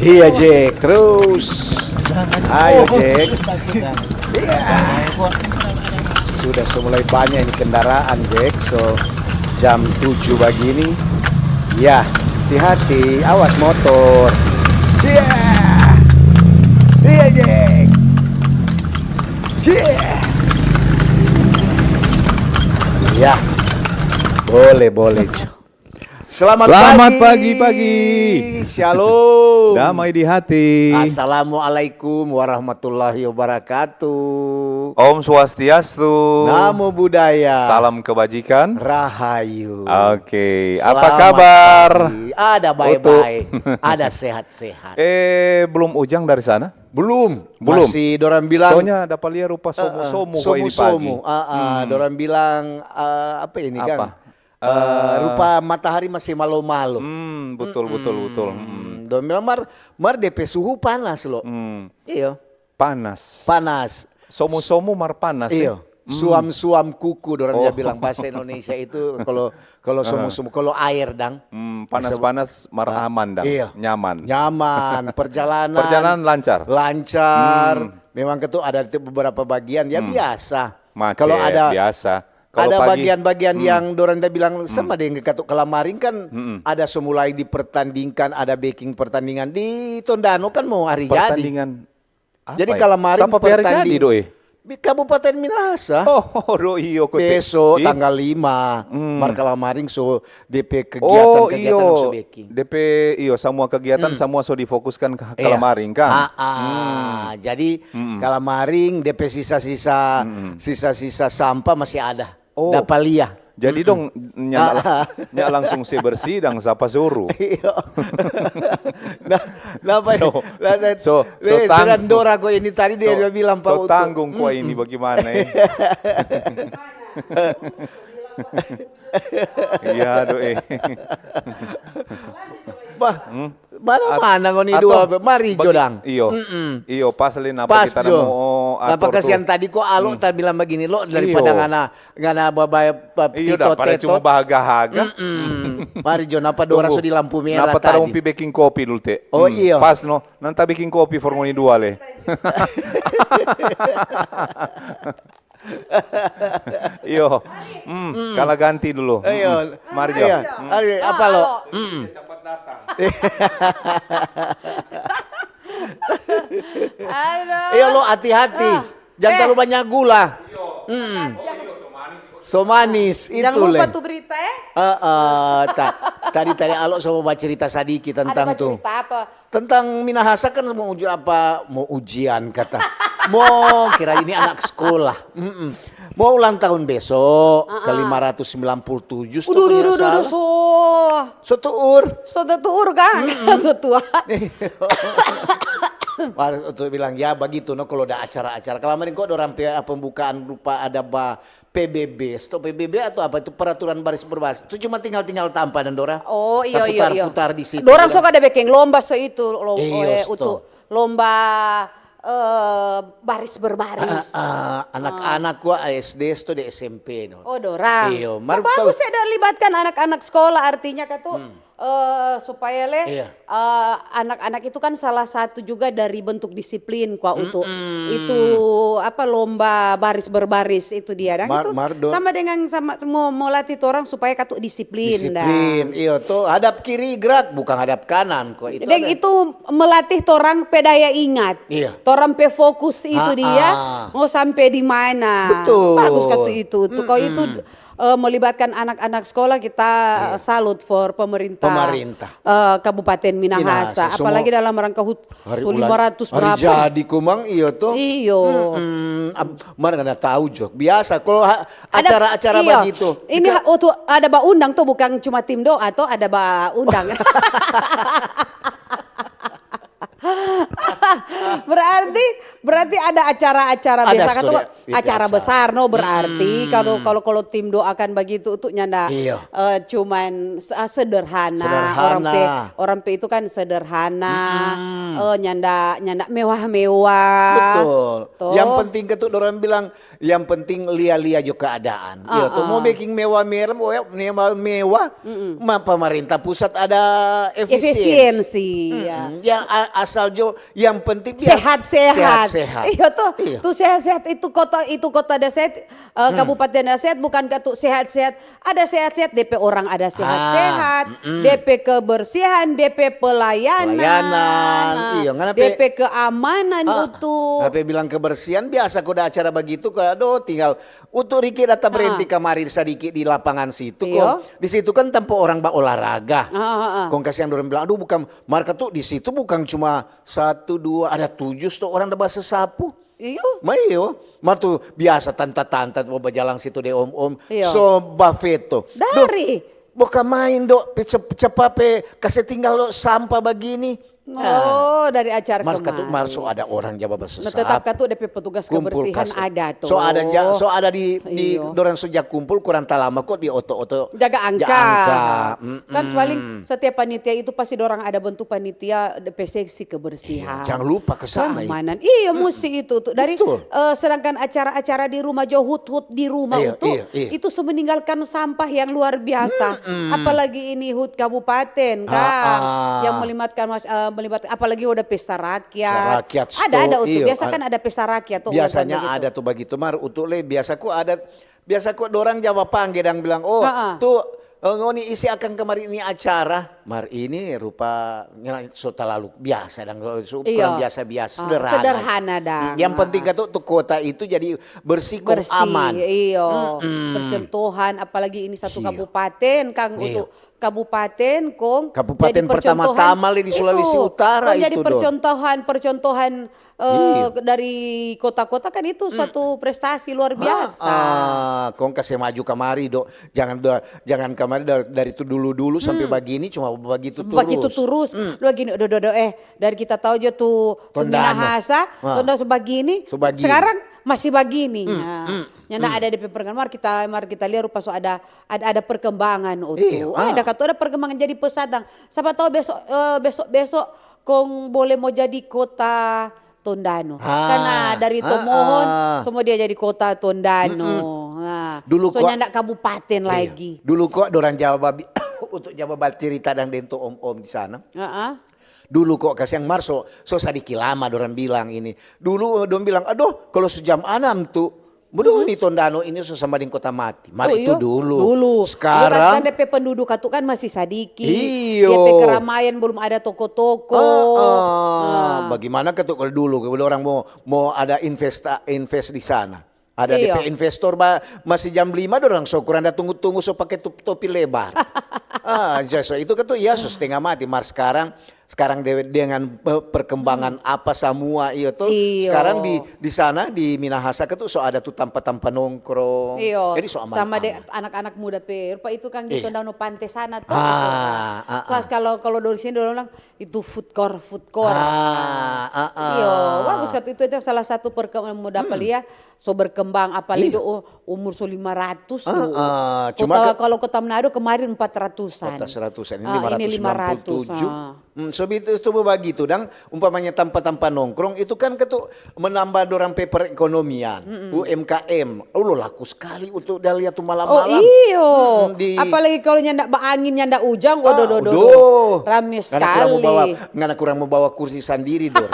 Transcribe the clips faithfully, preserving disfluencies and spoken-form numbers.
Iya, Jack. Terus. Ayo, Jack. Iya. Sudah so mulai banyak ini kendaraan, Jack. So, jam tujuh bagini. Ya, hati-hati. Awas motor. Cia. Iya, Jack. Cia. Ya. Boleh, boleh, Jo. Selamat Selamat pagi. pagi, pagi. Shalom. Damai di hati. Assalamualaikum warahmatullahi wabarakatuh. Om Swastiastu. Namo Buddhaya. Salam kebajikan. Rahayu. Oke, apa Selamat kabar? pagi. Ada Utuh. bae-bae. Ada sehat-sehat. Eh, belum Ujang dari sana? Belum. Belum. Masih dorang bilang Soalnya dapa lia rupa Eh, eh, somu-somu ko ini pagi. somu-somu. Ah, ah, Hmm. dorang bilang, eh, apa ini, Apa? Kang? Eh, Eh, rupa matahari masih malo-malo. Hmm, betul, betul, betul. Mm-mm. Hmm. Dong bilang, "Mar, mar depe suhu panas, lo." Hmm. Iyo. Panas. Panas. Somu-somu mar panas, Iyo. eh? Hmm. Suam-suam kuku, dorang Oh. dia bilang bahasa Indonesia itu kalau, kalau Aha. somu-somu, kalau air, dang. Hmm, Bahasa panas-panas mar Ah, aman, dang. iyo. Nyaman. Nyaman, perjalanan Perjalanan lancar. lancar. Hmm. Memang ketu ada di beberapa bagian, ya Hmm. biasa. Macet, Kalau ada biasa. Kalau ada pagi, bagian-bagian hmm. yang dorang da bilang sama deng katu kalamaring kan Mm-mm. ada so mulai dipertandingkan, ada beking pertandingan di Tondano kan mo hari jadi. Pertandingan apa Jadi ya? kalamaring Sapa pe hari jadi, pertanding-, doi? di Kabupaten Minahasa. Oh, do iyo, ko te-, Beso ih. tanggal lima, Hmm. mar kalamaring so depe Oh, kegiatan-kegiatan iyo. so beking. Depe, iyo, samua kegiatan Hmm. samua so difokuskan ke Iya. kalamaring, kan? Ah, ah. Hmm. Jadi, Mm-mm. kalamaring depe sisa-sisa, Mm-mm. sisa-sisa sampah masih ada. Oh. Dapa lia. Jadi Mm-mm. dong, nya la-, nya langsung se bersih dang sapa suruh. Iyo. Nah, napa So, ini? Lah, dan, so, so eh, sedang tanggung. Dora ko ini tadi dia So, bilang, Pak so Utu. tanggung ko Mm-mm. ini bagaimana, eh? Iya, do, eh. Bah, Hmm? mana-mana ngoni At-, dua, atau mari jo bagi-, dang. iyo. Mm-mm. Iyo, pas le napa Pas kita jo. mo Napa atur kasihan tu. tadi ko Alo Mm. ta bilang bagini, Lo, daripada Iyo. ngana, ngana ba-, ba-, ba-, Iyo, tito, daripada tetot. cuma bahaga-haga. Mm-mm. Mari jo, napa dora Tunggu. so di lampu merah Napa tadi? tarong pi beking kopi dulu, te? Oh, Mm. iyo. Pas, no. Nanta beking kopi for ngoni dua, le. Iyo. Hmm, Mm. kala ganti dulu. Ayo. Mm. Mari, Iya. Jo. Mm. Ayo, apa lo? Alo. Mm. Aduh. Iyo, lo hati-hati. Ah. Jangan Eh. terlalu banyak gula. Mm. So manis, Jangan itu, lupa Len. tu berita, eh. Heeh, ta-, tadi, tadi Alo so mo bacerita sadiki Ada tentang tu. bacerita apa? Tentang Minahasa kan mo uji apa, mo ujian kata. Mo kira ini anak sekolah. Mm-mm. Mo ulang tahun besok, ke Ah, ah. lima ratus sembilan puluh tujuh, Uduh, uduh, uduh, uduh, uduh, so. So tuur. So tuur, kan? Mm-mm. So tua. Harus untuk bilang, ya begitu, no, kalau ada acara-acara. Kalau kemarin kok dorang pe-, pembukaan rupa ada ba-, P B B, stop P B B atau apa itu peraturan baris berbaris. Itu cuma tinggal-tinggal tampa dan dora Oh, iyo, iyo, iyo. taputar-putar di situ, Dorang dora. so kada bekeng lomba so itu, lo-, Iyo, eh, sto. utu. Lomba, eh, baris berbaris. Ah, ah, anak-anak gua S D sto di S M P, no. Oh, dorang. Iyo, mar-, Bagus ya, ada libatkan anak-anak sekolah, artinya katu, Hmm. eh, supaya le, Iya. eh, anak-anak itu kan salah satu juga dari bentuk disiplin, kwa, utu. Mm-mm. Itu, apa, lomba baris berbaris itu dia, dang. Mar-, itu mar-, do- sama dengan sama, mo, mo latih torang supaya katu disiplin, Disiplin, dang. iyo, to. Hadap kiri gerak, bukan hadap kanan, ko. Itu Deng ada. itu melatih torang pe daya ingat. Iya. Torang pe fokus itu Ha, dia, ah. mo sampe di mana. Betul. Bagus katu itu. Tu, ko itu, Mm-mm. eh, melibatkan anak-anak sekolah, kita Iya. salut for pemerintah, Pemerintah. eh, Kabupaten Minahasa. Minahasa, semua Apalagi dalam rangka hut-, hari so ulang, lima ratus hari berapa? jadi, komang, iyo, to? Iyo. Mm-mm. Am-, mar ngana tahu, jo. Biasa, kalau ha-, Ada, acara-acara iyo. begitu. Ini Kita ha-, oh, tu ada ba undang, to, bukan cuma tim doa, to, ada ba undang. Berarti, berarti ada acara-acara Ada biasa kata sudah, itu acara acara. besar no berarti kalau kalau kalau tim doakan begitu tuh nyanda Iya. eh, cuman se- sederhana. Sederhana. Orang pe orang pe itu kan sederhana, eh, nyanda nyanda mewah-mewah. Betul. Toh. Yang penting ketu orang bilang, yang penting lia-lia jo keadaan. Iya, tuh mau bikin mewah-mewah, mewah-mewah, ma pemerintah pusat ada efisiensi. Efisiensi ya. Hmm, yang a- asal jo, yang penting biar Sehat-sehat. Sehat-sehat. Iya tuh, Iya. Tuh sehat-sehat itu kota itu kota Dasehat, eh, Kabupaten Dasehat bukan katu sehat-sehat. Ada sehat-sehat, D P orang ada sehat-sehat, Ah, mm-mm. D P kebersihan, D P pelayanan, Pelayanan, nah, iya, ngana D P pe- keamanan Ah, utuh. Tapi bilang kebersihan biasa kok ada acara begitu, kalau aduh tinggal untuk Riki datang berhenti kamari sadiki di lapangan situ Iya. kok. Di situ kan tempat orang berolahraga. Ah, ah, ah. Kong kasihan orang bilang, aduh bukan, mereka tuh di situ bukan cuma satu dua, ada tujuh sto orang da basasapu. Iyo. Ma iyo, mar tu biasa tanta-tanta mo bajalang situ deng om-om. Iyo. So bafeto. Dari. Boka main do, pe cep- cepa pe kase tinggal do sampa bagini. Oh, dari acara Mar katu kemarin. Mar so ada orang ja babasasapu. Nah, tetap katu depe petugas Kumpul kebersihan kase. Ada tuh. So ada ja, so ada di, di Iyo. Dorang so ja kumpul kurang talama kok di oto-oto. Jaga angka. Jaga angka. Mm-mm. Kan paling setiap panitia itu pasti dorang ada bentuk panitia depe seksi kebersihan. Iya, jangan lupa ke sana itu. Keamanan. Iya, mesti itu tuh. Dari Betul. eh, sedangkan acara-acara di rumah jo hut-hut di rumah Iya, itu, iya, iya. Itu so meninggalkan sampah yang luar biasa. Apalagi ini hut kabupaten kan, Ah, ah. Yang melibatkan mas, eh, melibatkan apalagi udah pesta rakyat. Pesta rakyat, Ada ada sto, Utu. Iya, Biasa kan ada. Ada pesta rakyat tuh. Biasanya Utu, begitu. Ada tuh begitu, Mar. Utu le biasa ku ada, biasa ku dorang ja bapangge dang bilang, oh Ha-ha. Tuh, eh, ngoni isi akang kamari ini acara. Mar ini rupa ngana so talalu biasa dang, so Iya. kurang biasa-biasa, Ah, sederhana. sederhana dang. Hmm, yang penting katu tu kota itu jadi bersih, kong Bersih, aman. Iyo. Percontohan apalagi ini satu Iya. Kabupaten, Kang Iya. Utu. Kabupaten kong Kabupaten jadi percontohan. Pertama-tama le di Sulawesi Itu, Utara kong jadi itu, Dor. Percontohan, percontohan eh, Iya. Dari kota-kota kan itu satu prestasi luar biasa. Ah, kong kase maju kamari do. Jangan do, jangan kamari dari, dari tu dulu-dulu sampai bagini cuma bagitu terus. Begitu terus. Lu gini, do, do, do, eh, dari kita tahu aja tuh, tuh Tondano. Minahasa, Ah. Tondano so bagini, So bagini. Sekarang masih bagini. Nah, nyanda ada depe perkembangan. Mar kita, mar kita lihat rupa so ada, ada, ada perkembangan, Utu. Iya, Oh, ah. Ada katu ada perkembangan jadi pusat dang. Sapa tahu besok, eh, besok, besok kong boleh mo jadi kota Tondano. Ah, Karena dari ah, Tomohon, ah. Semua dia jadi kota Tondano. Nah, Dulu so kok- nyanda kabupaten Iya. Lagi. Dulu kok dorang jawab babi untuk jawab bacerita dang deng tu om-om di sana. Heeh. Dulu kok kasiang Mar so, so sadiki lama dorang bilang ini. Dulu dong bilang, aduh kalau so jam anam tu, bodoh ni Tondano ini so sama deng kota mati. Mar Oh, itu iyo. dulu. Dulu. Sekarang Dulu kan, kan depe penduduk katu kan masih sadiki. Iyo. Depe keramaian belum ada toko-toko. Ah, ah. Nah. Bagaimana katu kalau dulu, kalau orang mau mau ada investa invest di sana. Ada Iyo. depe investor ba, masih jam lima dorang so kurang da tunggu-tunggu so pake tup- topi lebar. Ah, ja, so itu katu ya so setengah mati. Mar sekarang sekarang de- dengan pe- perkembangan apa semua iyo tuh. Iyo. Sekarang di di sana di Minahasa katu so ada tuh tampa-tampa nongkrong. Iyo, Jadi so aman. Sama de anak-anak muda pe rupa itu kan di Iya. Tondano Pante sana tuh. Ah, ah, Sa- kalau kalau dari sini orang bilang itu food court, food court. Ah, ah, ah. Iyo, bagus katu itu itu salah satu perkembangan muda pelia so berkembang apalagi Iya. u- umur so lima ratus tuh. Ah, ah. Kota, Cuma ke- kalau kota Manado kemarin empat ratusan. Kota seratusan ini Ah, lima ratus enam puluh tujuh. Ah. Hmm, so itu, itu begitu dang umpamanya tampa-tampa nongkrong itu kan ketu menambah dorang pe perekonomian, U M K M. Oh, lo laku sekali untuk dia lihat tuh Oh malam-malam. iyo, Hmm, di- apalagi kalau nyanda baangin nyanda ujang, waduh, Ah, do, do, udah. do. Rame Ngana kurang mau bawa, sekali. Ngana kurang mau bawa kursi sandiri dong.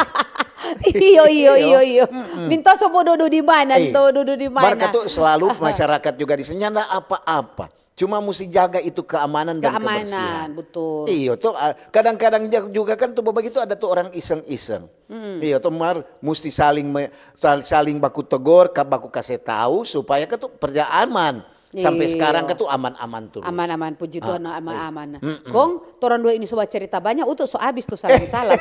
Iyo iyo iyo iyo. Minta so mau duduk di mana? Iya. Tuh duduk di Mar mana? katu selalu masyarakat juga di sini nyanda apa-apa. Cuma mesti jaga itu keamanan dan Keamanan, kebersihan. Betul. Iyo tuh ah, kadang-kadang ja- juga kan tuh begitu ada tuh orang iseng-iseng. Iyo tuh mar mesti saling me- sal- saling baku tegor, ka- baku kasih tahu supaya ketu perja aman. Sampai Iyo. Sekarang ketu aman-aman terus. Aman-aman, puji Tuhan, aman-aman. Kong, torang dua ini so bacerita banyak, Utu so abis tu salam-salam.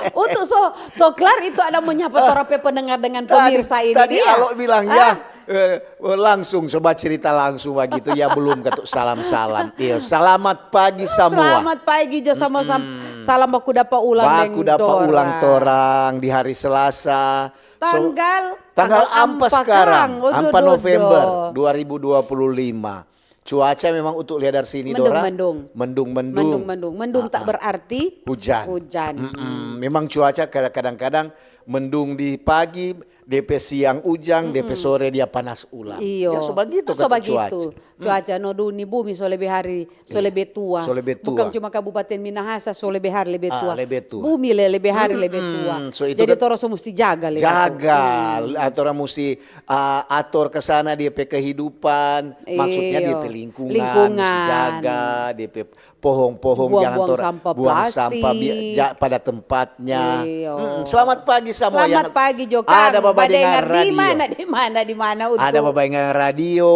Utu so, so klar itu ada menyapa torang pe pendengar dengan Tadi- pemirsa ini. tadi Dia. Alo bilang, ya, Ah, Eh, langsung coba cerita langsung bagitu ya, belum katu salam-salam. Iyo, selamat pagi samua. Selamat pagi jo, sama sam-, salam baku dapa ulang deng dorang. Baku dapa ulang torang di hari Selasa. So, tanggal, tanggal ampa skarang, ampa November dua ribu dua puluh lima. Cuaca memang untuk lia dari sini, Dora. Mendung-mendung. Mendung-mendung. Mendung-mendung. Mendung tak berarti hujan. Hujan. Mm-mm. Memang cuaca kadang-kadang mendung di pagi, depe siang ujang, depe sore dia panas ulang. Iyo. Ya, so bagitu katu cuaca. Cuaca no duni, bumi so lebe hari, so lebe tua. So lebe tua. Bukang cuma Kabupaten Minahasa, so lebe hari lebe tua. Lebe tua. Bumi le lebe hari lebe tua. So itu. Jadi torang so musti jaga le katu. Jaga, torang musti, ah, ator ke sana dia pe kehidupan. Maksudnya dia pe lingkungan, musti jaga, dia pe pohong-pohong, jangan buang sampah plastik. Buang sampah pada tempatnya. Iyo. Selamat pagi samua. Selamat pagi jo, Kang. Ada badengar di mana, di mana, di mana, ada badengar radio,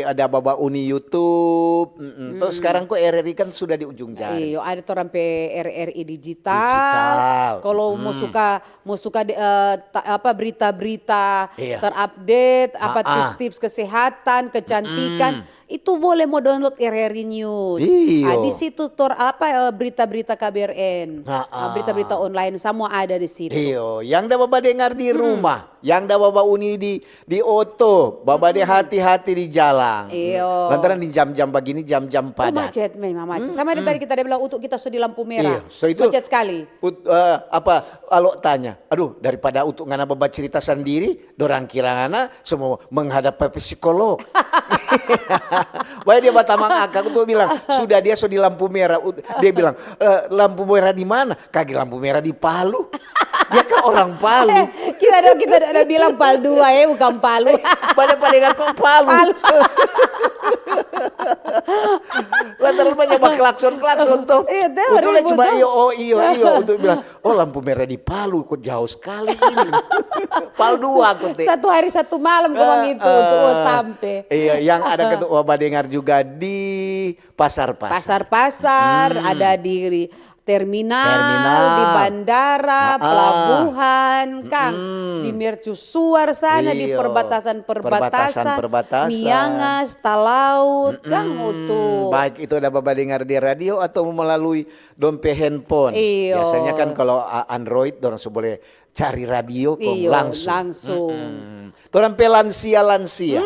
ada baba uni YouTube. Terus sekarang ko R R I kan sudah di ujung jari. Iyo, ada torang pe R R I digital. Digital. Kalau mo suka, mo suka, eh, apa, berita-berita terupdate, apa, tips-tips kesehatan, kecantikan, itu boleh mo download R R I News. Iyo. Ah, di situ tor-, apa, eh, berita-berita K B R N. Ah, berita-berita online, samua ada di situ. Iyo, yang da badengar di rumah, yang da bauni di, di oto, baba de hati-hati di jalang. Iyo. Lantaran di jam-jam bagini, jam-jam padat. Macet memang, macet. Sama dari tadi kita ada bilang, untuk kita so di lampu merah. Iyo, so itu macet sekali. Eh, apa, alo tanya, aduh, daripada untuk ngana babacerita sandiri, dorang kira ngana so mo menghadap pa psikolog. Bae dia batamang akang tu bilang, sudah dia so di lampu merah. Dia bilang, "Eh, lampu merah di mana?" "Kage lampu merah di Palu." Dia kan orang Palu. Eh, kita ada, kita ada bilang Pal dua, eh, bukan Palu. Banyak pada kok Palu. Palu. Lantaran banyak baklakson-klakson tuh. Iya, teh. Untuk cuma iyo, oh, iyo, iyo. Untuk bilang, "Oh, lampu merah di Palu, kok jauh sekali ini." Pal dua ko te. Satu hari satu malam ko mang itu, untuk sampe. Iya, yang ada katu badengar juga di pasar-pasar. Pasar-pasar, ada di terminal, di bandara, pelabuhan, kang, di mercusuar sana, di perbatasan-perbatasan, Miangas, Talaut, kang, utu. Baik itu ada babadengar di radio atau melalui dong pe handphone. Iyo. Biasanya kan kalau Android, dorang so boleh cari radio kong langsung. Torang pe lansia-lansia.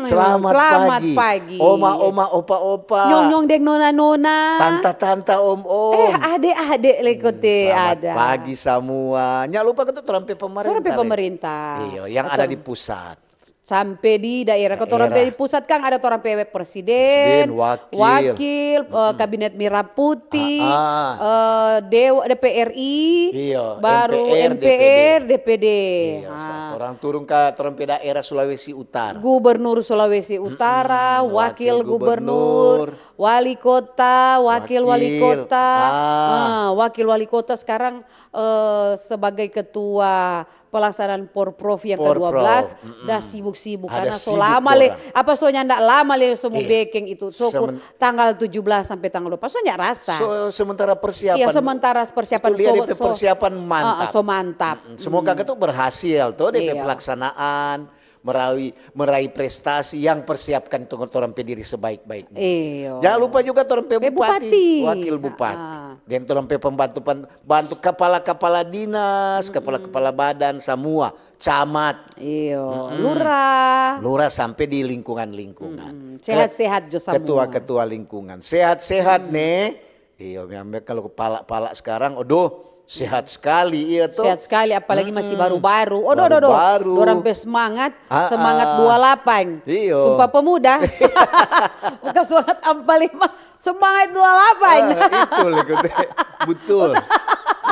Selamat pagi. Oma-oma, opa-opa. Nyong-nyong deng nona-nona. Tanta-tanta, om-om. Eh, ade-ade le kote ada. Selamat pagi samua. Nya lupa katu torang pe pemerintah. Torang pe pemerintah. Iyo, yang ada di pusat. Sampe di daerah. Ko torang pe di pusat, kang, ada torang pe presiden, wakil, eh, kabinet merah putih, eh, dewa, D P R I, baru M P R, D P D. Torang turung ka torang pe daerah Sulawesi Utara. Gubernur Sulawesi Utara, wakil gubernur, wali kota, wakil wali kota. Ah, wakil wali kota sekarang, eh, sebagai ketua pelaksanaan Porprov yang kedua belas, dah sibuk-sibuk karena so lama le, apa, so nyanda lama le so mo bekeng itu, so tanggal tujuh belas sampe tanggal dua belas, so nyanda rasa. So, sementara persiapan. Iya, sementara persiapan. Itu lia so, de pe persiapan mantap. So mantap. Semoga katu berhasil to de pe pelaksanaan, meraih, meraih prestasi yang persiapkan torang pe diri sebaik-baiknya. Iyo. Jangan lupa juga torang pe bupati, wakil bupati, deng torang pe pembantu, bantu kapala-kapala dinas, kapala-kapala badan, samua, camat. Iyo, lurah. Lurah sampe di lingkungan-lingkungan. Sehat-sehat jo samua. Ketua-ketua lingkungan. Sehat-sehat, ne. Iyo, memang kalau pala-pala sekarang, aduh, sehat sekali, iya to? Sehat sekali, apalagi masih baru-baru. Aduh, aduh, aduh. Dorang pe semangat, semangat dua lapan. Iyo. Sumpah Pemuda. Bukan semangat ampa lima. Semangat dua lapan. Ah, itu le, kote. Betul.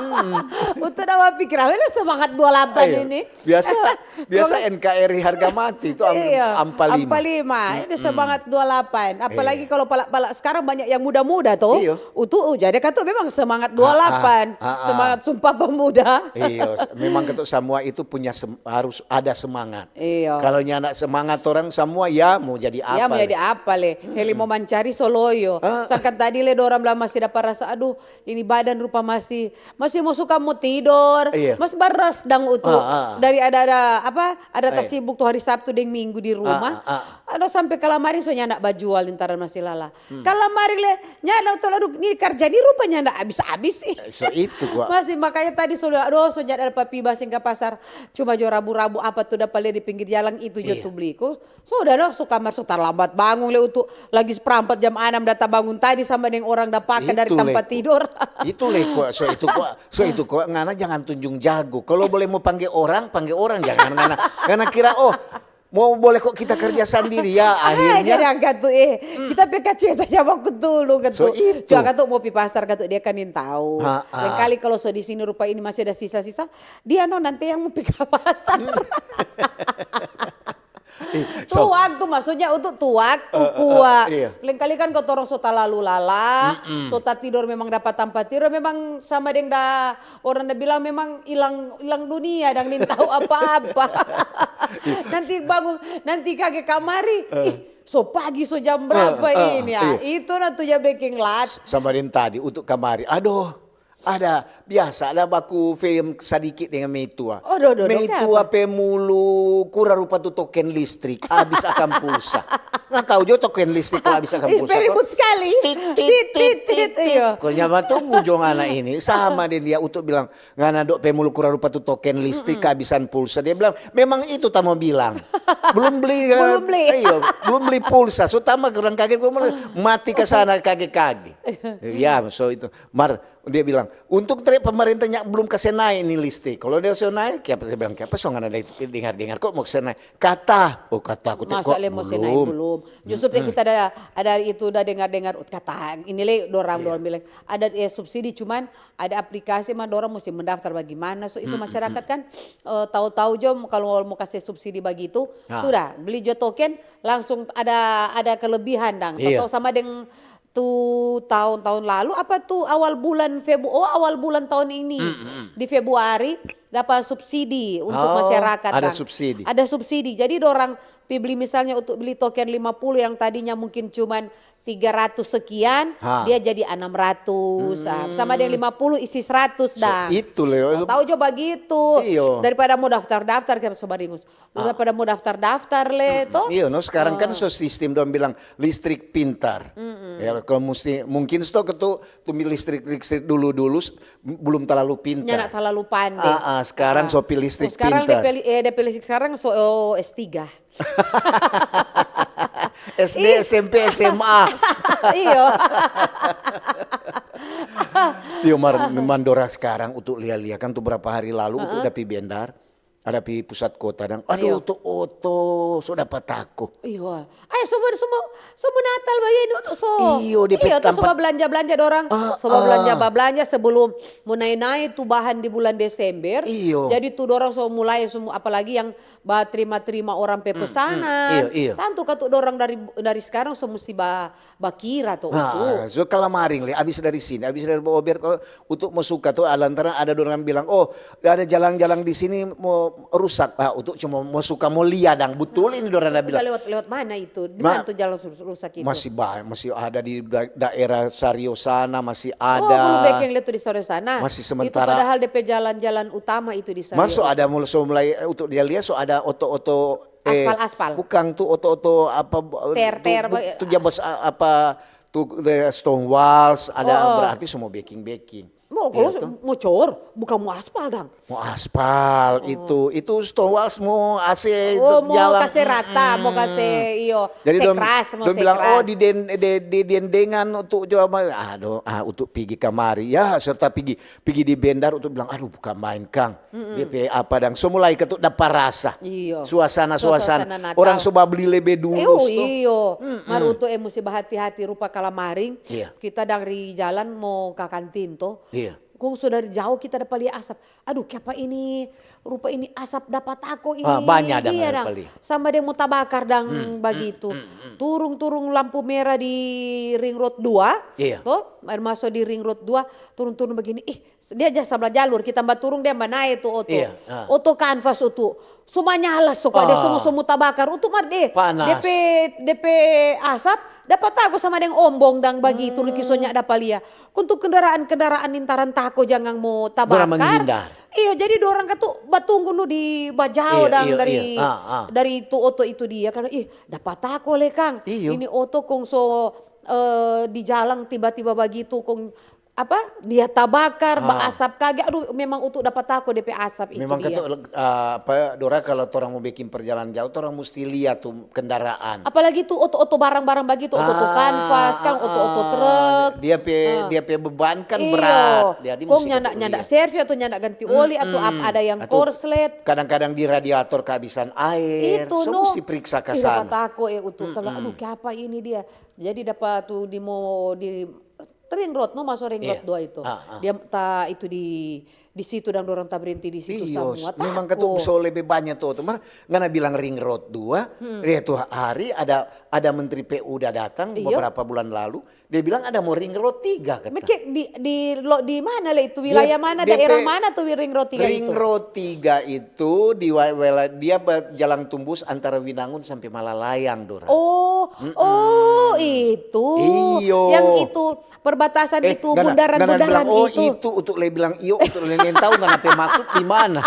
Untuk, untuk da bapikir, "Ah, ini semangat dua lapan ini." Biasa, biasa N K R I harga mati itu ampa lima. Ampa lima. Ini semangat dua lapan. Apalagi kalau pala-pala sekarang banyak yang muda-muda tuh. Iya. Untuk, oh, jadi kan tuh memang semangat dua lapan. Semangat Sumpah Pemuda. Iya, memang ketuk samua itu punya sem-, harus ada semangat. Iyo. Kalau nyanda semangat orang samua, ya mau jadi apa? Ya, mau jadi apa le? Heli mo mancari so loyo. Sangkan tadi le dorang bilang masih dapa rasa, aduh, ini badan rupa masih, ma Masih mo suka mo tidor, Iya. mas baras dang utu. Ah, ah. Dari ada ada apa? Ada Iya. tasibuk tu hari Sabtu deng Minggu di rumah. Ah, ah, Ada sampe kalamari so nyanda bajual, lantaran masih lala. Kalamari le nyanda utu, aduh, ni karja ni rupa nyanda abis-abis sih. So itu kwa. Masih makanya tadi so, aduh, so nyanda ada papi basing ka pasar. Cuma jo rabu-rabu apa tu dapa lia di pinggir jalan itu jo Iya. tu bli ko. Sudah loh, so kamar so tarlambat bangun le utu. Lagi seperempat jam anam da tabangun tadi sama deng orang da paka dari Itu tampa le. tidor. Itu le kwa, so itu kwa, so itu kwa, ngana jangan tunjung jago. Kalau boleh mau pangge orang, pangge orang, jangan ngana, ngana kira, oh, mau boleh kok kita kerja sandiri ya, Ah, akhirnya. jadi angka tu eh. Kita pe kaceta jawab ku dulu kan So tu. itu. Cuma katu mau pi pasar katu dia kan yang tahu. Ha, ha. Lain kali kalau so di sini rupa ini masih ada sisa-sisa, dia no nanti yang mau pi ka pasar. Ih, Tu so, waktu maksudnya untuk tu waktu Eh, eh, kuat. eh, iya. Lain kali kan kau torong so talalu lala, so tatidor memang dapat tampa tidor memang sama deng da orang da bilang memang ilang ilang dunia dang nin tahu apa-apa. Nanti bangun, nanti kage kamari, ih, so pagi so jam berapa Eh, eh, ini ya? iya. Itu na tu ja beking lat. Sama deng tadi untuk kamari. Aduh, ada biasa ada baku film sadiki dengan meitua. Oh, do, do, do, Meitua kenapa? Pe mulu kura rupa tu token listrik habis akang pulsa. Nah, tahu jo token listrik kalau habis akang Ih, pulsa. peribut sekali. Tit, tit, tit, tit, tit. Iya. Kalau nyama tu bujong anak ini sama deng dia untuk bilang, ngana dok pe mulu kura rupa tu token listrik kehabisan pulsa. Dia bilang, memang itu tamo bilang. Belum beli kan? Belum beli. Iya, belum beli pulsa. So tama orang kaget, gua malah mati ke sana kage-kage. Ya, so itu. Mar, dia bilang, untung tadi pemerintahnya belum kasih naik nih listrik. Kalau dia sudah naik, kiapa dia bilang, kiapa so ngana dengar-dengar kok mau kasih naik? Kata, oh kata aku teh Masa kok le mo se naik belum. Belum. Justru tadi kita ada ada itu udah dengar-dengar kata ini le dorang dorang bilang ada eh, subsidi cuman ada aplikasi mah dorang mesti mendaftar bagaimana so itu masyarakat kan eh, tahu-tahu jo kalau mau kasih subsidi begitu Ah. sudah beli jo token langsung ada ada kelebihan dang. Iya. Tahu sama deng tu tahun-tahun lalu apa tu awal bulan Februari oh awal bulan tahun ini di Februari dapat subsidi untuk Oh, masyarakat ada dang. Subsidi. Ada subsidi. Jadi dorang pi beli misalnya untuk beli token lima puluh yang tadinya mungkin cuman tiga ratus sekian, Ha. dia jadi enam ratus. Ah, sama dengan lima puluh isi seratus So, dang. itu le. Tahu jo begitu. Iyo. Daripada mau daftar-daftar kita sobat Ringus. Daripada mau daftar-daftar le toh. Iyo, no sekarang kan so sistem dong bilang listrik pintar. Ya, kalau mesti mungkin stok itu tu listrik listrik dulu dulu belum terlalu pintar. Nyana terlalu pandai. Ah, ah, sekarang so pi listrik Oh, sekarang pintar. DP, eh, DP listrik sekarang so oh, S tiga. SD, SMP, SMA. Iyo. Yo, mar, mandora sekarang untuk lia-lia kan tu berapa hari lalu untuk dapi bendar, ada pi pusat kota dang. Aduh, Iyo. Tu oto so dapa tako. Iyo. Ayo semua semua semua Natal bagian itu so. Iyo, dia pe Iyo, tuh tampa- semua belanja-belanja dorang. Ah, Semua ah. Belanja-belanja sebelum mau naik-naik tuh bahan di bulan Desember. Iyo. Jadi tuh dorang so mulai semua apalagi yang ba terima-terima orang pe pesanan. Iyo, iyo. Tantu katu dorang dari dari sekarang so mesti ba bakira tuh Nah, tuh. So kalamaring le, abis dari sini, abis dari Bober ko untuk mo suka tu lantaran ada dorang bilang, oh ada jalan-jalan di sini mo rusak, ah untuk cuma mo suka mo lia dang, betul ini dorang ada Udah bilang. Lewat lewat mana itu? Di Ma- mana tuh jalan rus- rusak itu? Masih banyak, masih ada di da- daerah Sario sana, masih Oh, belum ada. Bekeng lihat tuh di Sario sana. Masih Itu sementara- padahal D P jalan-jalan utama itu di Sario. Masuk ada mulai so mulai eh, untuk dia lihat so ada oto-oto eh, Aspal-aspal. Bukan tu oto-oto apa Ter-ter, tu, ba- tu jabas a- apa tu eh, stone walls ada Oh, oh. Berarti semua baking-baking. Mau kalau Iya, toh. Mau cor, bukan mau aspal dang. Mau aspal itu, itu stone walls mau A C Oh, itu mau jalan. kasih rata, mau kasih iyo. Jadi dong, Sekeras, mau dong bilang, sekeras. Oh di, den, di, di dendengan untuk jual, aduh, ah, untuk pigi kamari, ya serta pigi, pigi di bendar untuk bilang, aduh bukan main kang, dia pe apa dang, so mulai ketuk dapa rasa, Iyo. suasana, Suasana suasana, Natal. Orang so babli lebe dulu. Iyo, Toh. Iyo, mar untuk eh mesti bahati-hati rupa kalamaring. Iya. Kita dari jalan mau ka kantin toh. Iya. Kong so dari jauh kita dapa lia asap. Aduh, kiapa ini rupa ini asap dapa tako ini. Ah, banya dang Iya ada dang. Pali. Sama deng mo tabakar dang bagitu. Turung-turung lampu merah di Ring Road dua. Iya. Toh, maso di Ring Road dua, turung-turung begini. Ih, dia ja sabla jalur, kita baturung dia banae tu oto. Iya, ah. Oto kanvas utu. So manyala so kua dia somo-somo tabakar. Utu mar de, panas. Depe, depe asap dapa tako sama deng ombong dang bagitu, Ricky so nyanda dapa lia. Kong tu kendaraan-kendaraan nintaran tako jangan mo tabakar. Menghindar. Iyo, jadi dorang katu batunggu no di bajao dang dari, dari itu oto itu dia. Karena, ih, dapa tako le kang. Ini oto kong so, eh, di jalang tiba-tiba bagitu kong apa, dia tabakar, baasap kage, aduh, memang utu dapa tako depe asap itu. Memang dia. Katu, eh, apa, dora, kalau torang mo beking perjalanan jauh, torang musti lia tu kendaraan. Apalagi tu oto-oto barang-barang bagitu, oto-oto kanvas, kan, oto-oto truk. Dia pe, dia pe beban kan berat. Jadi kong nyanda, nyanda servis atau nyanda ganti oli atau ada yang korslet. Kadang-kadang di radiator kehabisan air. Itu, so no. Musti periksa ke sana. Ih, dapa tako, eh, utu. Kalau, aduh, kiapa ini dia? Jadi dapa tu di mo, di ring road, no, maso ring road dua itu. Dia ta itu di, di situ dang dorang ta berhenti di situ samua. Memang katu so lebe banya tu, tu. Mar, ngana bilang ring road dua, dia tu hari ada, ada menteri P U da datang beberapa bulan lalu, dia bilang ada mo ring road tiga, kata. Meke di, di, lo, di mana le itu? Wilayah mana, daerah mana tu ring road tiga itu? Ring road tiga itu di wa-, wela-, dia ba-, jalan tumbus antara Winangun sampe Malalayang, dora. Oh, oh, itu. Iyo. Yang itu perbatasan itu, bundaran-bundaran itu. Oh, itu, untuk le bilang iyo, untuk le neng tau ngana pe maksud di mana.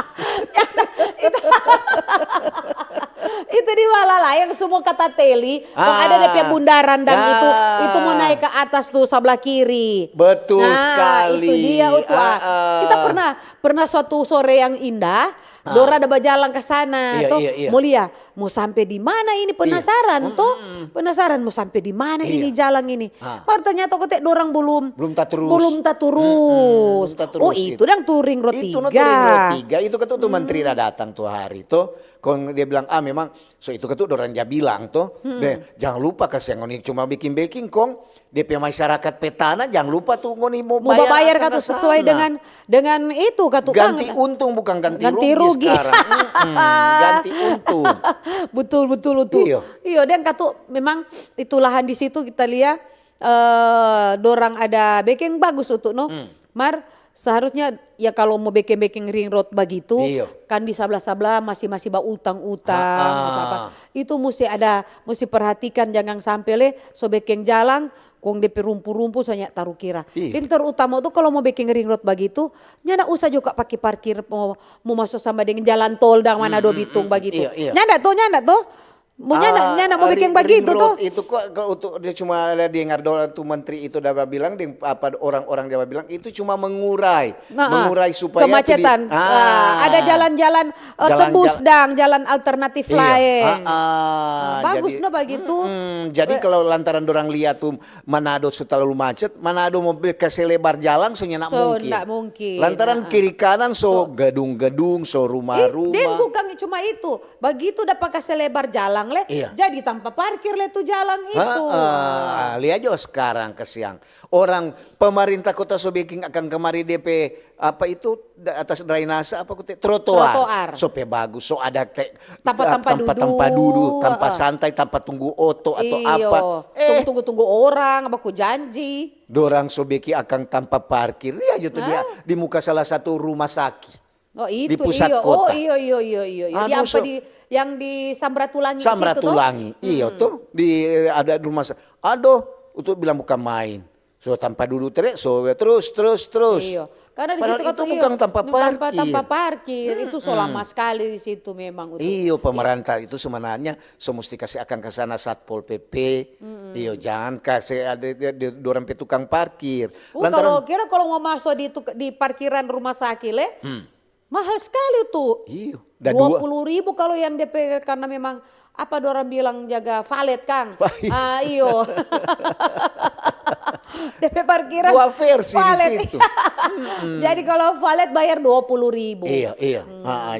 Itu di Malalayang, semua kata teli, kong ada depe bundaran dang itu, itu mo nae ke atas tu sabla kiri. Betul sekali. Nah, itu dia, utu, ah. Kita pernah, pernah suatu sore yang indah, dora ada bajalang ke sana, to. Mo lia, mo sampe di mana ini, penasaran, to? Penasaran mo sampe di mana ini jalang ini. Mar ternyata kote dorang belum, belum taturus. Belum taturus. Oh, itu dang tu ring road tiga. Itu no tu ring road tiga, itu katu tu menteri da datang tu hari, to. Kong dia bilang, ah, memang, so itu katu dorang ja bilang, to. Deh, jangan lupa kasiang ngoni cuma beking-beking, kong depe masyarakat pe tanah, jang lupa tu ngoni mo bayar katu sesuai dengan, dengan itu katu, ganti untung, bukan ganti rugi sekarang. Ganti untung. Betul, betul, betul. Iyo. Iyo, deng katu memang itu lahan di situ kita lia, eh, dorang ada bekeng bagus utu, no. Mar, seharusnya ya kalo mo bekeng-bekeng ring road bagitu, kan di sabla-sabla masih, masih bautang-utang, masih apa. Itu musti ada, musti perhatikan jangan sampe le so bekeng jalang, kong depe rumpu-rumpu so nya tarukira. Deng terutama tu kalo mo bekeng ring road bagitu, nyanda usah jo ka pake parkir mo, mo maso sama deng jalan tol dang Manado Bitung bagitu. Nyanda to, nyanda to. Mo nyanda, nyanda mo bekeng bagitu to. Itu kok, kok untuk dia cuma ada dengar dorang tu menteri itu da babilang deng apa orang-orang dia babilang itu cuma mengurai, mengurai supaya kemacetan. Ada jalan-jalan, eh, tembus dang, jalan alternatif laeng. Bagus no bagitu. Jadi kalau lantaran dorang lia tu Manado so talalu macet, Manado mo be-, kase lebar jalang so nyanda mungkin. Lantaran kiri kanan so gedung-gedung, so rumah-rumah. Deng bukan cuma itu, bagitu dapa kase lebar jalang le, jadi tampa parkir le tu jalang itu. Lia jo skarang kasiang. Orang pemerintah kota so beking akang kamari depe apa itu, da-, atas drainase apa kute, trotoar. So pe bagus, so ada te-, tampa-tampa dudu, tampa santai, tampa tunggu oto atau apa. Iyo, tunggu-tunggu orang, baku janji. Dorang so beking akang tampa parkir. Lia jo tu dia di muka salah satu rumah saki. Oh, itu, di pusat kota. Oh, iyo, iyo, iyo, iyo. Yang apa di, yang di Samratulangi situ to? Samratulangi, iyo to. Di, eh, ada rumah sa-, aduh, itu bilang bukan main. So tampa dudu tere, so terus, terus, terus. Iyo. Karena di situ itu bukan tampa parkir. Tampa parkir, itu so lama sekali di situ memang. Iyo, pemerintah itu sebenarnya so musti kasi akang ke sana Satpol P P. Iyo, jangan kasi ada di, di, dorang pe tukang parkir. Lantaran kalo kira kalo mo maso di, di parkiran rumah saki le, mahal skali tu. Iyo, da dua puluh ribu kalo yang depe, karna memang apa dorang bilang jaga valet, kang. Ah, iyo. Depe parkiran dua versi di situ. Jadi kalo valet bayar dua puluh ribu. Iyo, iyo.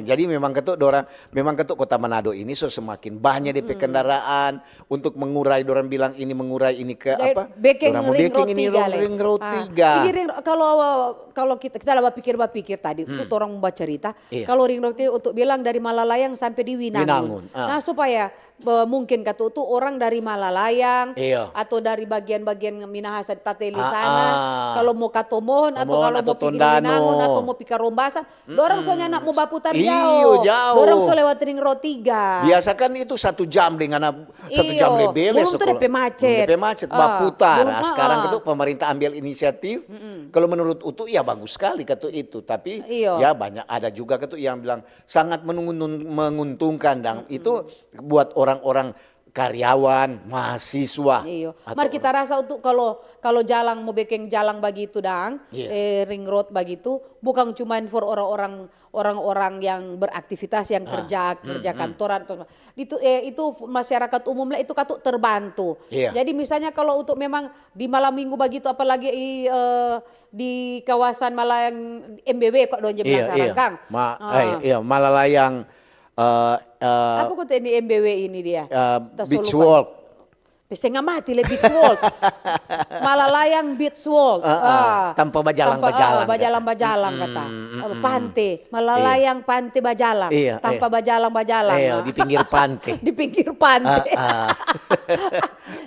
Jadi memang ketuk dorang, memang ketuk Kota Manado ini so semakin banyak depe kendaraan, untuk mengurai, dorang bilang ini mengurai ini ke apa? Bekeng ring road tiga. Ini ring, kalo, kalo kita, kita la bapikir-bapikir tadi, tu torang bacarita, kalo ring road tiga untuk bilang dari Malalayang sampe di Winangun. Nah, supaya, eh, mungkin katu tu orang dari Malalayang atau dari bagian-bagian Minahasa di Tateli sana, kalau mo ka Tomohon atau kalau mo pi Gilimanangun atau mo pi Karombasan, dorang so nyanda mo baputar jao. Dorang so lewat ring road tiga. Biasa kan itu satu jam deng ana, satu jam lebih. Belum tu depe macet. Depe macet, baputar. Nah, sekarang itu pemerintah ambil inisiatif. Kalau menurut Utu, ya bagus sekali katu itu. Tapi ya banyak ada juga katu yang bilang sangat menungun-, menguntungkan, dang. Itu buat orang-orang karyawan, mahasiswa. Iyo. Mar kita rasa untuk kalau, kalau jalang mo bekeng jalang bagitu dang, eh, ring road bagitu, bukan cuman for orang-orang, orang-orang yang beraktivitas, yang kerja, kerja kantoran atau itu, eh, itu masyarakat umum lah itu katu terbantu. Iya. Jadi misalnya kalau untuk memang di malam minggu bagitu, apalagi i, eh, di kawasan Malayang M B W kok dong je bilang sekarang, Kang. Ma-, eh, iya, Malalayang, eh, eh, apa kota ini M B W ini dia? Eh, beach walk. Pe, setengah mati le beach walk. Malalayang beach walk. Ah, tanpa bajalang-bajalang, tanpa, ah, bajalang-bajalang kata. Eh, pante. Malalayang pante bajalang. Iya, tanpa bajalang-bajalang. Iya, di pinggir pante. Di pinggir pante.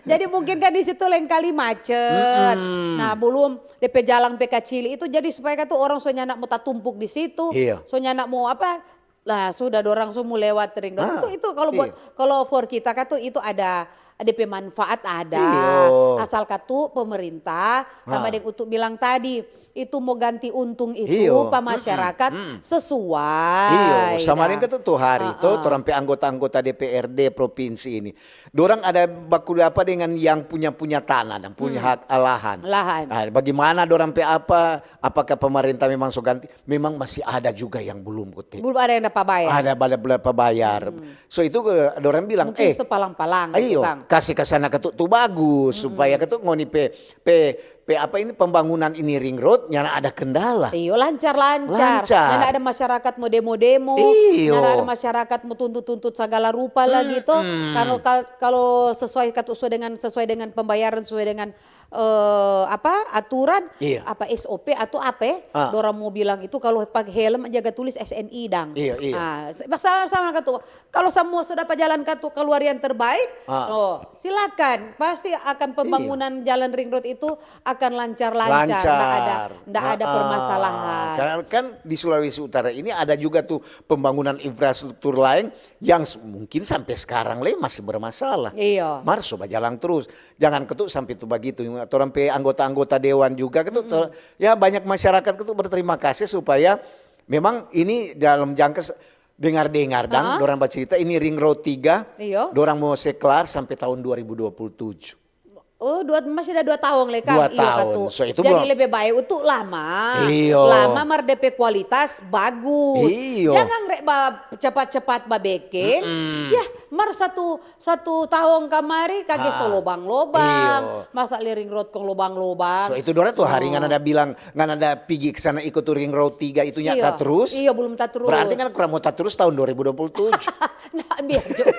Jadi mungkin kan di situ lengkali macet. Nah, belum depe jalang pe kacili itu jadi supaya katu orang so nyanda mo tatumpuk di situ. Iya. So nyanda mo apa, Nah, sudah dorang so mo lewat ring road. Itu, itu kalau buat, kalau for kita katu itu ada, ada pe manfaat ada. Iyo. Asal katu pemerintah sama deng Utu bilang tadi, itu mo ganti untung itu pa masyarakat sesuai. Iyo, sama deng katu tu hari tu, torang pe anggota-anggota D P R D provinsi ini. Dorang ada baku apa dengan yang punya, punya tanah dan punya hak lahan. Lahan. Nah, bagaimana dorang pe apa, apakah pemerintah memang so ganti? Memang masih ada juga yang belum, Kote. Belum ada yang dapa bayar. Ada, ada berapa bayar. So itu, eh, dorang bilang, mungkin eh, sepalang-palang gitu, iyo, Kang. Kasih ke sana katu, tu bagus, supaya katu ngoni pe, pe, pe apa ini, pembangunan ini ring road, nyanda ada kendala. Iyo, lancar-lancar. Lancar. Nyanda ada masyarakat mo demo-demo, iyo, nyanda ada masyarakat mo tuntut-tuntut segala rupa lagi to. Kalau ka-, kalau sesuai katu, sesuai dengan, sesuai dengan pembayaran, sesuai dengan eh, apa, aturan, apa S O P atau apa, eh, dorang mo bilang itu kalau pake helm jaga tulis S N I dang. Iya, iya. Ah, se-, sama, sama katu. Kalau samua so dapa jalan katu kaluar yang terbaik, oh, silakan. Pasti akan pembangunan jalan ring road itu akan lancar-lancar, ndak ada, ndak ada permasalahan. Karena kan di Sulawesi Utara ini ada juga tu pembangunan infrastruktur lain yang s-, mungkin sampe skarang lei masih bermasalah. Iyo. Mar so bajalang trus. Jangan katu sampe tu bagitu. Torang pe anggota-anggota dewan juga katu, to-, ya banyak masyarakat katu berterima kasih supaya memang ini dalam jangka se-, dengar-dengar dang, dorang bacerita ini ring road tiga, dorang mo se klar sampe tahun dua ribu dua puluh tujuh. Oh, dua, masih ada dua tahun lei, Kang. Dua tahun. Iyo, katu. So, itu jadi belum lebe bae utu lama. Iyo. Lama mar depe kualitas bagus. Iyo. Jangan rek ba-, cepat-cepat babekeng. Ya, mar satu, satu tahun kamari kage so lobang-lobang. Iyo. Masa le ring road kong lobang-lobang. So, itu dorang tu hari ngana ada bilang, ngana ada pigi ke sana iko tu ring road tiga itu nya tatrus. Iyo, belum tatrus. Berarti kan kurang mo tatrus tahun dua ribu dua puluh tujuh. Nah, biar jo.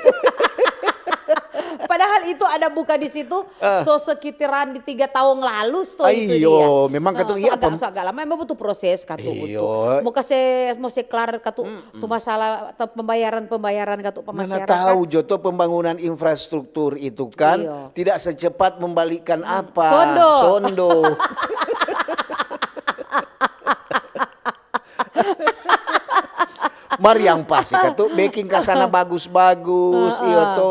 Padahal itu ada buka di situ, so sekitaran di tiga tahun lalu, sto itu dia. Iyo, memang katu, nah, iya, so agak, so agak lama, memang butuh proses katu. Iyo. Mo kase, mo se klar katu, tu masalah pembayaran-pembayaran katu pa masyarakat. Mana tahu jo to pembangunan infrastruktur itu kan tidak secepat membalikkan apa? Sondo. Sondo. Mar yang pasti katu, beking ka sana bagus-bagus, iyo to.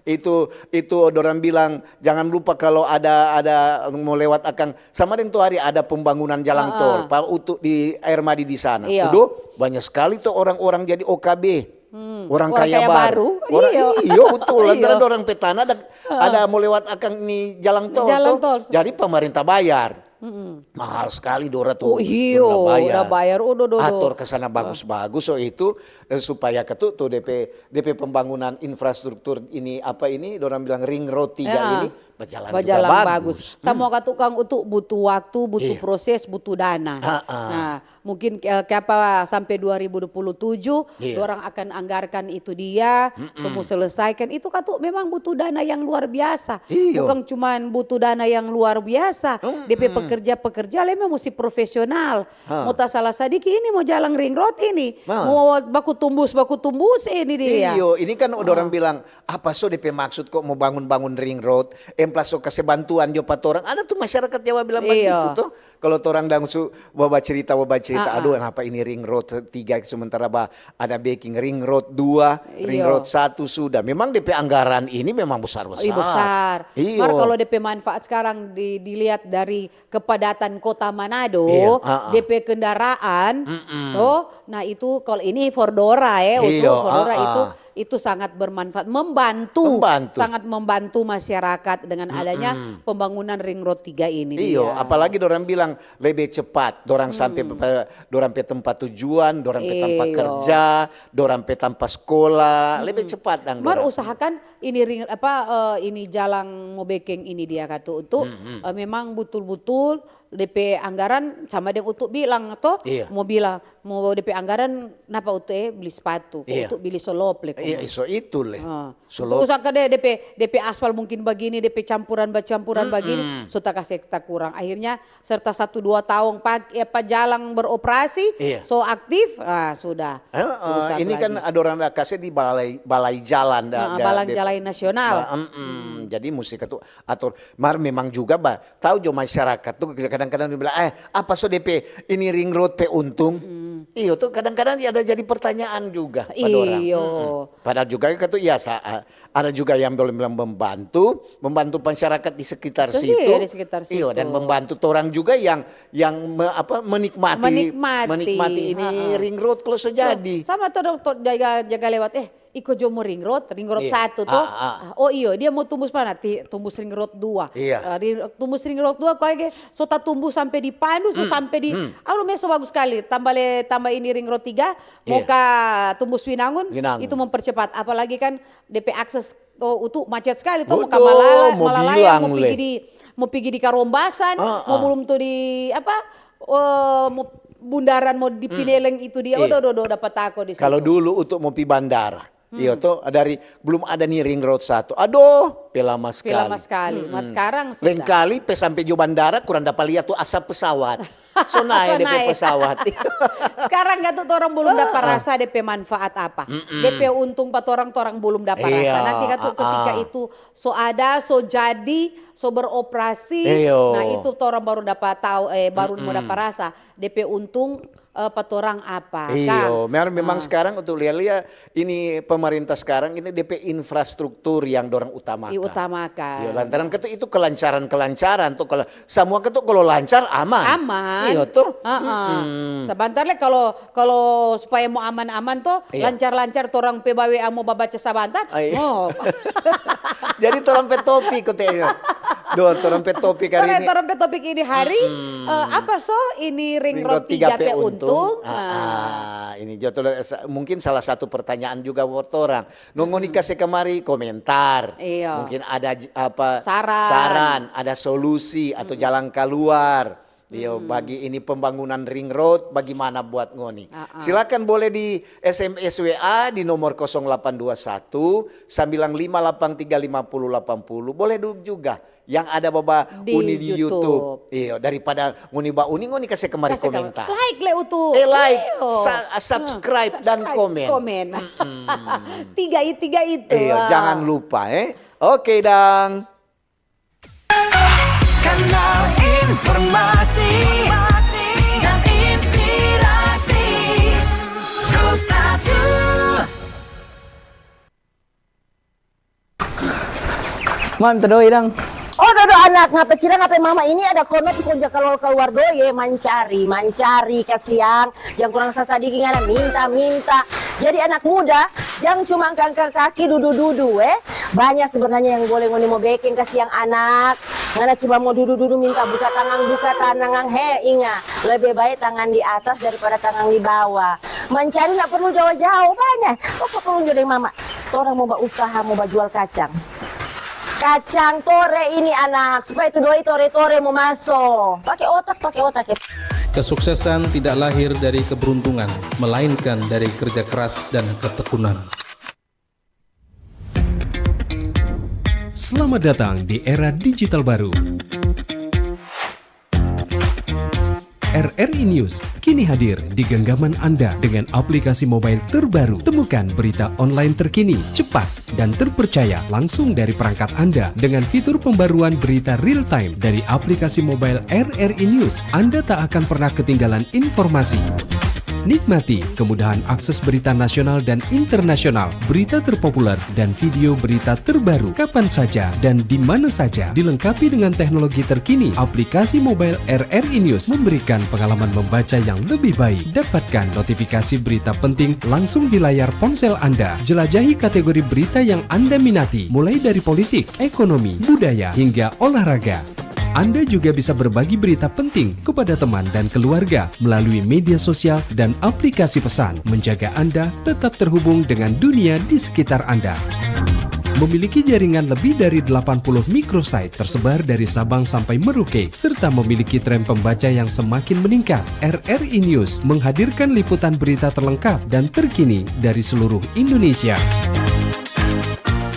Itu, itu dorang bilang, jangan lupa kalau ada, ada mo lewat akang. Sama deng tu hari ada pembangunan jalang tol, pa utu di Air Madi di sana. Iyo. Udo, banyak sekali tu orang-orang jadi O K B. Orang kaya baru. Orang, iyo, betul. Lantaran dorang pe tanah ada, ada mo lewat akang ni jalang tol. Jalang tol. Jadi pemerintah bayar. Mahal skali dora tu. Oh, iyo, dora bayar. Dora bayar. Oh, do, do, do. Ator ke sana bagus-bagus, so itu, eh, supaya katu tu depe, depe pembangunan infrastruktur ini, apa ini, dorang bilang ring road tiga ini, bajalan juga bagus. Sama katu kang utu butuh waktu, butuh proses, butuh dana. Nah, mungkin, eh, kiapa sampe dua ribu dua puluh tujuh, dorang akan anggarkan itu dia, so mo selesaikan. Itu katu memang butuh dana yang luar biasa. Iyo. Bukang cuman butuh dana yang luar biasa. Depe pekerja-pekerja lei memang musti profesional. Mo tasala sadiki ini mo jalang ring road ini. Mo baku tumbus, baku tumbus ini dia. Iyo, ini kan dorang bilang, apa so depe maksud kok mo bangun-bangun ring road? Plus so kase bantuan jo pa torang. Ada tu masyarakat Jawa bilang bagitu to. Kalo torang dang su babacerita, babacerita, aduh, napa ini ring road tiga sementara ba ada beking ring road dua, ring road satu sudah. Memang depe anggaran ini memang besar-besar. Ih, besar. Mar kalo depe manfaat sekarang di, dilihat dari kepadatan kota Manado, depe kendaraan, to, nah itu kalo ini for Dora, eh, untuk for Dora itu itu sangat bermanfaat, membantu, sangat membantu masyarakat dengan adanya pembangunan ring road tiga ini. Iyo, apalagi dorang bilang lebe cepat, dorang sampe pe, dorang pe tempat tujuan, dorang pe tampa kerja, dorang pe tampa skola, lebe cepat dang. Mar dorang usahakan ini ring, apa, eh, ini jalang mo bekeng ini dia katu untuk, eh, memang butul-butul depe anggaran sama deng Utu bilang to, mo bilang, mo depe anggaran napa Utu, eh, beli sepatu, ko Utu beli solop le, ko. Iya, so itu le. Ah. Solop. Usaha de, depe, depe aspal mungkin bagini, depe campuran bacampuran bagini, so ta kase ta kurang. Akhirnya serta satu dua taong pak, eh, pa jalang beroperasi, so aktif, ah, sudah. Heeh, ini kan ada orang da kase di balai, balai jalan da, balai jalan nasional. Jadi musti katu atur. Mar memang juga ba, tau jo masyarakat tu kadang-kadang dia bilang, "Eh, apa so depe ini ring road pe untung?" Iyo tu kadang-kadang ada jadi pertanyaan juga pa dorang. Iyo. Padahal juga katu iya sa-, ada juga yang boleh bilang membantu, membantu masyarakat di sekitar situ. Iyo, dan membantu orang juga yang, yang me-, apa, menikmati, menikmati ini ring road kalau so jadi. Sama tu dong to-, jaga, jaga lewat, eh, iko jo mo ring road, ring road satu to. Ah, oh iyo, dia mo tumbus mana? Ti-, tumbus ring road dua. Iya. Ah, di, tumbus ring road dua, kau lagi so ta tumbus sampe di Pandu, so sampe di, aduh, me so bagus skali. Tambah le, tambah ini ring road tiga, mo ka tumbus Winangun, itu mempercepat. Apalagi kan depe akses to, utu macet skali to, mo ka Malala, mo Malala, mo pigi di, mo pigi di Karombasan, mo belum tu di apa, eh, mo bundaran mo di Pineleng itu dia, odo, odo, odo, dapa tako di situ. Kalau dulu untuk mo pi bandara, iyo to, dari belum ada ni ring road satu. Aduh, pe lama skali. Pe lama skali. Mar sekarang sudah. Lengkali pe sampe jo bandara kurang dapa lia tu asap pesawat. So nae depe pesawat. Sekarang katu torang belum dapa rasa depe manfaat apa. Depe untung pa torang, torang belum dapa rasa. Nanti katu ketika itu so ada, so jadi, so beroperasi, nah itu torang baru dapa tau, eh, baru mo dapa rasa depe untung, eh, pa torang apa. Iyo, memang sekarang untuk lia-lia ini pemerintah sekarang ini depe infrastruktur yang dorang utamakan. Diutamakan. Iyo, lantaran katu itu kelancaran-kelancaran tu kalau semua katu kalau lancar aman. Aman. Iyo tu. Sabantar le kalau, kalau supaya mo aman-aman to, lancar-lancar torang pe bawe amo babaca sabantar. Jadi torang pe topi kote. Dor, torang pe topi kari ini. Torang pe topi ini hari, eh, apa so ini ring road tiga pe untung? Ah, ini jo tu, mungkin salah satu pertanyaan juga buat torang. No ngoni kase kamari komentar. Iyo. Mungkin ada j-, apa, saran, ada solusi atau jalan kaluar. Iyo, bagi ini pembangunan ring road, bagimana buat ngoni? Silakan boleh di S M S W A di nomor kosong delapan dua satu, sembilan lima delapan tiga lima puluh delapan puluh. Boleh du-, juga yang ada baba uni di YouTube. Iyo, daripada ngoni ba uni, ngoni kase kamari komentar. Like le utu. Eh, like, subscribe dan komen. Tiga i-, tiga itu. Iyo, jangan lupa, eh. Oke, dang. Kanal informasi dan inspirasi. Pro satu. Mam, tadoi dang. Oh, dodo anak, ngapa cirang ngapa mama ini ada kono tu konja kalau keluar doi, mancari, mancari kasiang, yang kurang sasadiki ngana minta, minta. Jadi anak muda, yang cuma angka-angka kaki dudu-dudu, eh. Banyak sebenarnya yang boleh ngoni mo beking kasiang anak. Ngana cuma mo dudu-dudu minta buka tangan, buka tangan, he, inga. Lebe bae tangan di atas daripada tangan di bawa. Mancari nda perlu jao-jao, banya. Apa perlu jo deng mama? Torang mo bausaha, mo bajual kacang. Kacang tore ini, anak, supaya tu doi tore-tore mo maso. Pake otak, pake otak, ya. Kesuksesan tidak lahir dari keberuntungan, melainkan dari kerja keras dan ketekunan. Selamat datang di era digital baru. R R I News kini hadir di genggaman Anda dengan aplikasi mobile terbaru. Temukan berita online terkini, cepat, dan terpercaya langsung dari perangkat Anda. Dengan fitur pembaruan berita real time dari aplikasi mobile R R I News, Anda tak akan pernah ketinggalan informasi. Nikmati kemudahan akses berita nasional dan internasional, berita terpopuler, dan video berita terbaru kapan saja dan di mana saja, dilengkapi dengan teknologi terkini. Aplikasi mobile R R I News memberikan pengalaman membaca yang lebih baik. Dapatkan notifikasi berita penting langsung di layar ponsel Anda. Jelajahi kategori berita yang Anda minati, mulai dari politik, ekonomi, budaya, hingga olahraga. Anda juga bisa berbagi berita penting kepada teman dan keluarga melalui media sosial dan aplikasi pesan, menjaga Anda tetap terhubung dengan dunia di sekitar Anda. Memiliki jaringan lebih dari delapan puluh microsite tersebar dari Sabang sampai Merauke, serta memiliki tren pembaca yang semakin meningkat. R R I News menghadirkan liputan berita terlengkap dan terkini dari seluruh Indonesia.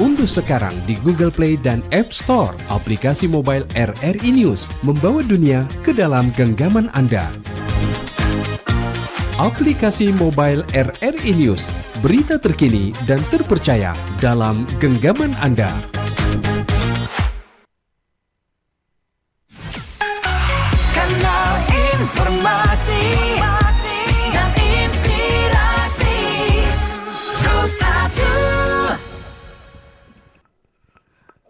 Unduh sekarang di Google Play dan App Store aplikasi mobile R R I News, membawa dunia ke dalam genggaman Anda. Aplikasi mobile R R I News, berita terkini dan terpercaya dalam genggaman Anda. Kanal informasi dan inspirasi. Pro satu.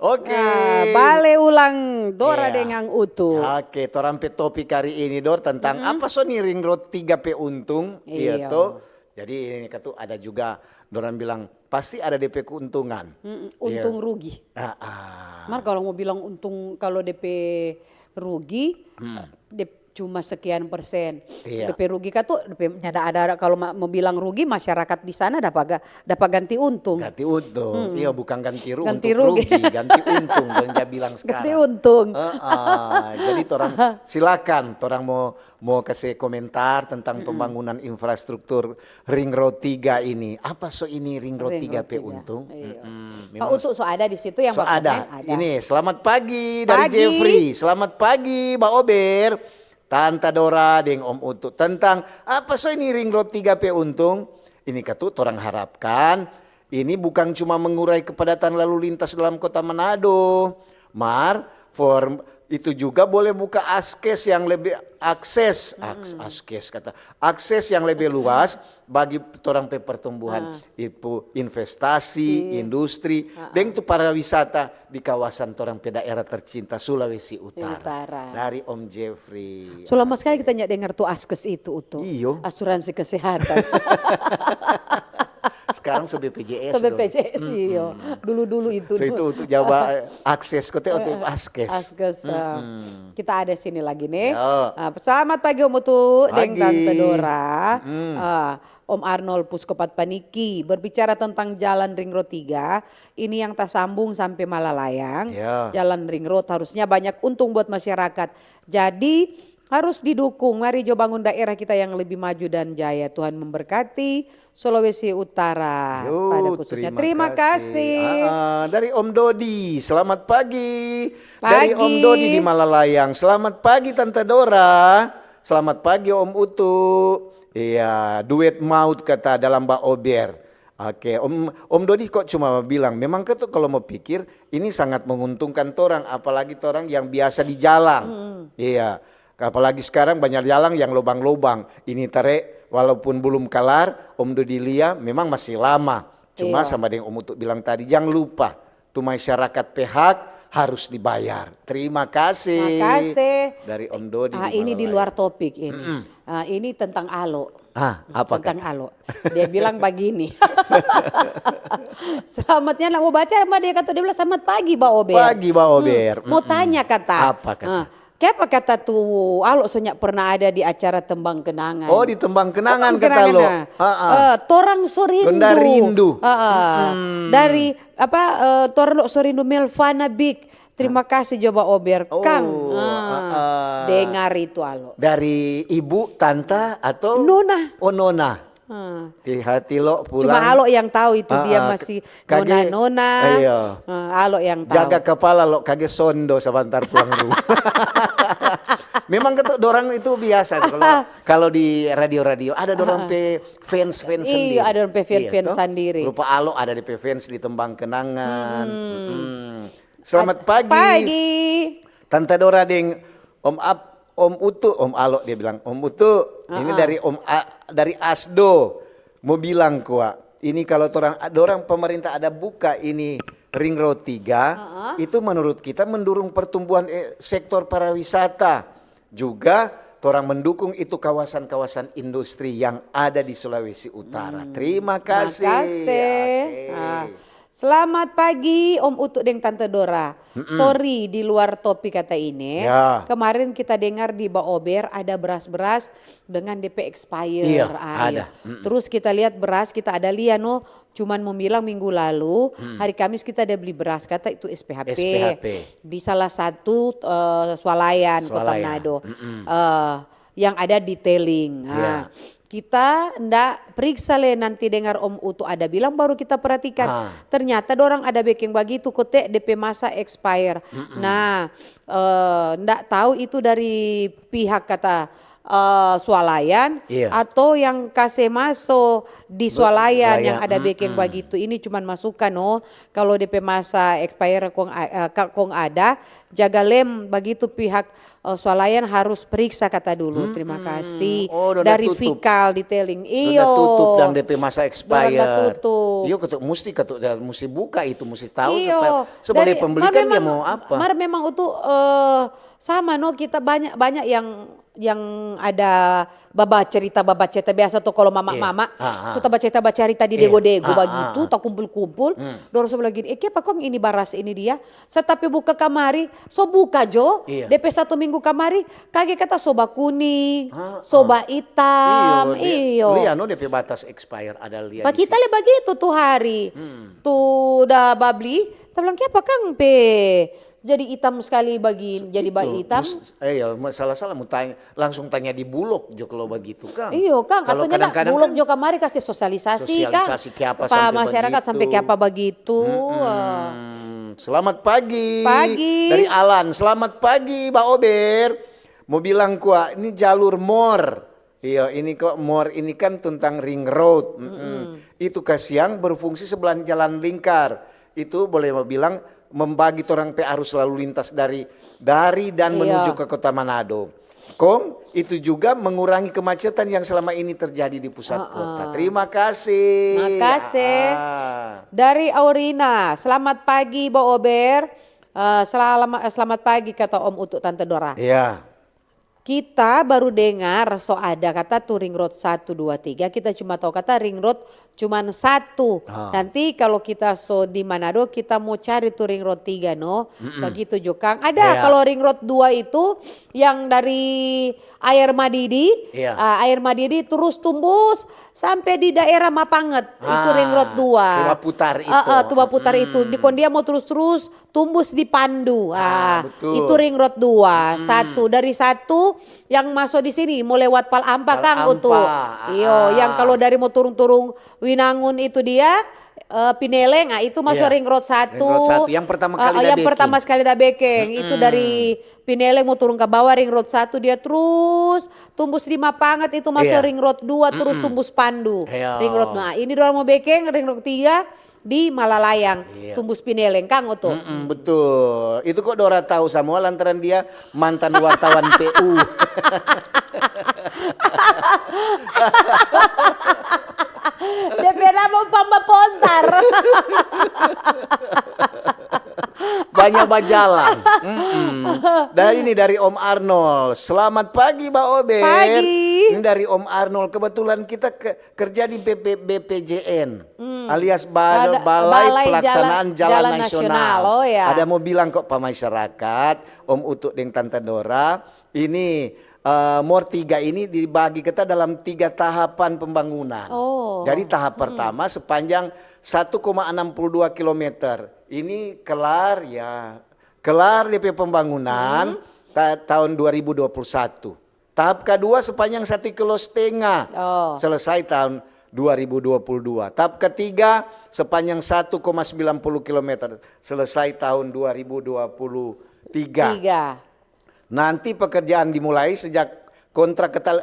Oke. Nah, bale ulang Dora Iya. deng Utu. Oke, torang pe topik hari ini, Dor, tentang Mm-mm. apa so ni Ring Road tiga pe untung, Iya. iya to? Jadi ini katu ada juga dorang bilang pasti ada de pe keuntungan. Mm-mm, Iya. untung rugi. Ah, ah. Mar kalau mo bilang untung, kalau de pe rugi, Hmm. de cuma sekian persen. Iya. De pe rugi katu, de pe nyanda ada, kalau ma-, mo bilang rugi, masyarakat di sana dapa ga-, dapa ganti untung. Ganti untung. Hmm. Iya, bukan ganti ru-, Ganti untuk rugi. rugi, ganti untung, dong ja bilang Ganti sekarang. untung. Heeh. Jadi torang silakan, torang mo, mo kase komentar tentang Mm-mm. pembangunan infrastruktur Ring Road tiga ini. Apa so ini Ring Road Ring tiga Road pe tiga. untung? Iya. Mm-mm. Pak Memang Utu so ada di situ yang so bakomen? ada. Ada. Ini, selamat pagi dari Pagi. Jeffrey. Selamat pagi, Ba Ober. Tanta Dora deng Om Utu. Tentang apa so ini Ring Road tiga pe untung? Ini katu torang harapkan ini bukan cuma mengurai kepadatan lalu lintas dalam kota Manado. Mar, for itu juga boleh buka akses yang lebih akses, aks-, Mm-mm. akses kata, akses yang lebih luas bagi torang pe pertumbuhan Ah. itu investasi, Iya. industri, Ah, deng ah. tu pariwisata di kawasan torang pe daerah tercinta Sulawesi Di Utara. Utara. Dari Om Jeffrey. So lama sekali Oke. kita nyak dengar tu askes itu, Utu. Iyo. Asuransi kesehatan. Sekarang so B P J S So dong. B P J S, Mm-mm. iyo. Dulu-dulu itu. So itu untuk Jawa, eh, akses, kote Eh, untuk eh, askes. askes, eh. Mm-mm. Kita ada sini lagi nih. Yo. Ah, selamat pagi Om Utu deng Pagi. Tante Dora. Mm-mm. Ah, Om Arnold Puskopat Paniki, berbicara tentang jalan Ring Road tiga, ini yang tasambung sampe Malalayang. Ya. Jalan Ring Road harusnya banyak untung buat masyarakat. Jadi, harus didukung. Mari jo bangun daerah kita yang lebih maju dan jaya. Tuhan memberkati Sulawesi Utara Yo, pada khususnya. terima Terima kasih. kasih. Ah, ah, dari Om Dodi, selamat pagi. Dari Om Pagi. Dodi di Malalayang. Selamat pagi, Tante Dora. Selamat pagi, Om Utu. Iya, duet maut kata dalam Ba Ober. Oke, Om, Om Dodi kok cuma bilang, memang katu kalau mau pikir, ini sangat menguntungkan torang, apalagi torang yang biasa di jalang. Hmm. Iya, apalagi sekarang banyak jalang yang lobang-lobang. Ini tare, walaupun belum kalar, Om Dodi lia, memang masih lama. Cuma Iya. sama deng Om Utu bilang tadi, jang lupa, tu masyarakat pe hak harus dibayar. Terima kasih. Makasih. Dari Om Dodi Ah, di ini di Malalayang. luar topik ini. Mm-mm. Ah, ini tentang Alo. Ah, apa Tentang kata? Alo. Dia bilang bagini. Selamatnya nak mau baca, ma dia kata, dia bilang, "Selamat pagi, Ba Ober." Pagi, Ba Hmm, Ober. mau Mm-mm. tanya kata. Apa kata? Ah, kiapa kata tu Alo so nyak pernah ada di acara Tembang Kenangan? Oh, di Tembang Kenangan Tembang kata Kenangan, Lo. nah. Ah, ah. Eh, torang so rindu. Ronda rindu. Ah, ah. Mm-mm. Dari, apa, eh, torang so rindu Melvana Big. Terima kasih jo Ba Ober, Oh, Kang. Ah, ah, ah. dengar itu, Alo. Dari ibu, tanta, atau? Nona. Oh, nona. Ah. Di hati lo pulang. Cuma Alo yang tahu itu, Ah, dia ah, masih kage, nona-nona. iya. Ah, Alo yang tahu. Jaga kepala lo, kage sondo sebentar pulang rumah. Memang kata dorang itu biasa tuh, kalau kalau di radio-radio ada dorang pe fans-fans sendiri. Iya, ada orang pe fans Iya, toh? Sendiri. Rupa Alo ada depe fans di Tembang Kenangan. Mm-mm. Selamat pagi. Pagi. Tante Dora deng Om Ap, Om Utu, Om Alo dia bilang, Om Utu. Ini dari Om A, dari Asdo. Mau bilang kwa, ini kalau torang dorang pemerintah ada buka ini ring road tiga, itu menurut kita mendorong pertumbuhan eh, sektor pariwisata. Juga torang mendukung itu kawasan-kawasan industri yang ada di Sulawesi Utara. Terima kasih. Makasih. Oke. Ah. Selamat pagi Om Utu deng Tante Dora. Sorry, di luar topik kata ini. Ya. Kemarin kita dengar di Baober ada beras-beras dengan D P expire. Iya, Ah, ada. Terus kita lihat beras, kita ada lia no, cuman mau bilang minggu lalu, hari Kamis kita ada beli beras, kata itu S P H P. S P H P. Di salah satu eh, swalayan Kota Swalayan. Manado. Eh, yang ada di Teling. Nah, Iya. kita ndak periksa le, nanti dengar Om Utu ada bilang baru kita perhatikan. Ah. Ternyata dorang ada beking bagitu kote D P masa expire. Nah, eh, ndak tahu itu dari pihak kata eh, swalayan Iya. atau yang kase maso di swalayan Swalayan, yang ada beking bagitu. Ini cuman masukan no. Kalau D P masa expire kong a- eh, ka- kong ada, jaga lem bagitu pihak eh, swalayan harus periksa kata dulu. Terima kasih. Oh, dong ada Dari tutup. Fikal di Teling. Dong Iyo. tutup dong D P masa expire. Dong ada tutup. Iyo, ketuk musti ketuk dan musti buka itu, musti tahu Iyo. supaya sebagai Dari- pembeli mar kan dia memang- mau apa? Mar memang itu eh, sama no kita banyak banyak yang yang ada baba cerita baba cerita biasa tuh kalau mama-mama Iya. Ah, ah. suka bacerita bacerita di Iya. dego-dego Ah, ah, bagitu ah. takumpul-kumpul. Dorang so bilang gini, eh kiapa kong ini baras ini dia? Setapi buka kamari, so buka jo. Iya. D P satu minggu kamari, kage kata so bakuning, Ah, so ah. hitam. Iyo, dia- Iyo. Lia no D P batas expire ada lia Ba di kita situ. le bagitu tu hari. Tu da babli, ta bilang kiapa kang pe jadi hitam sekali bagi jadi ba Itu, hitam. mus- eh, ya, ma- salah-salah mau tanya, langsung tanya di Bulog jo kalau begitu kang. Iyo kang, Kalau katanya nak kadang-kadang Bulog kan- jo kamari kasih sosialisasi kang. Sosialisasi kiapa Pa sampai masyarakat begitu. Sampai kiapa begitu. Hmm, selamat pagi. Pagi. Dari Alan, selamat pagi Ba Ober. Mau bilang kwa, ini jalur mor. Iya, ini kok mor ini kan tentang ring road. Mm-mm. Itu kasiang berfungsi sebelah jalan lingkar. Itu boleh mau bilang membagi torang pe arus lalu lintas dari dari dan Iya. Menuju ke Kota Manado. Kong itu juga mengurangi kemacetan yang selama ini terjadi di pusat kota. Terima kasih. Makasih. Ah. Dari Aurina, selamat pagi Bo Ober. Eh, selama, eh, selamat pagi kata Om untuk Tante Dora. Iya. Kita baru dengar so ada kata tu ring road satu, dua, tiga. Kita cuma tahu kata ring road cuman satu. Ah. Nanti kalau kita so di Manado, kita mau cari tu ring road tiga, no? Begitu jo kang. Ada Iya. Kalau ring road dua itu yang dari Air Madidi, Iya. ah, Air Madidi terus tumbus sampai di daerah Mapanget. Itu Ah, ring road dua. Tuba Putar itu. Ah, ah, Tuba Putar itu. Di kon dia mau terus-terus tumbus di Pandu. Ah, Ah, betul. Itu ring road dua. Satu dari satu yang masuk di sini mau lewat Pal Ampa Pal kang Ampa, utu. ah, Iyo, ah. yang kalau dari mau turun-turun Winangun itu dia eh, Pineleng, ah, itu masuk Iya. ring road satu. Ring road satu, yang pertama Ah, kali ah, da yang beking. Pertama sekali da bekeng. Itu dari Pineleng mau turun ke bawah ring road satu, dia terus tumbus di Mapanget itu masuk Iya. Ring Road dua, terus tumbus Pandu. Iya. Ring Road, nah, ini dorang mau bekeng Ring Road tiga di Malalayang, Iya. tumbus Pineleng, kang oto. Mm-mm, betul. Itu kok Dora tahu semua lantaran dia mantan wartawan P U. Dia pernah mau pamba pontar. Banyak bajalan. Mm-mm. Dan ini dari Om Arnold. Selamat pagi, Ba Ober. Pagi. Ini dari Om Arnold. Kebetulan kita ke, kerja di B P, B P J N, alias Ba- Ada Balai, Balai Pelaksanaan Jalan- Jalan, Jalan Nasional. Nasional. Oh, ya. Ada mau bilang kok, Pak masyarakat, Om Utuk deng Tante Dora, ini eh, Mor tiga ini dibagi kita dalam tiga tahapan pembangunan. Oh. Jadi tahap pertama sepanjang satu koma enam puluh dua kilometer. Ini kelar ya, kelar D P pembangunan ta- tahun dua ribu dua puluh satu. Tahap kedua sepanjang satu kilo setengah, Oh. selesai tahun dua ribu dua puluh dua. Tahap ketiga sepanjang satu koma sembilan puluh kilometer, selesai tahun dua ribu dua puluh tiga. Tiga. Nanti pekerjaan dimulai sejak kontrak ketal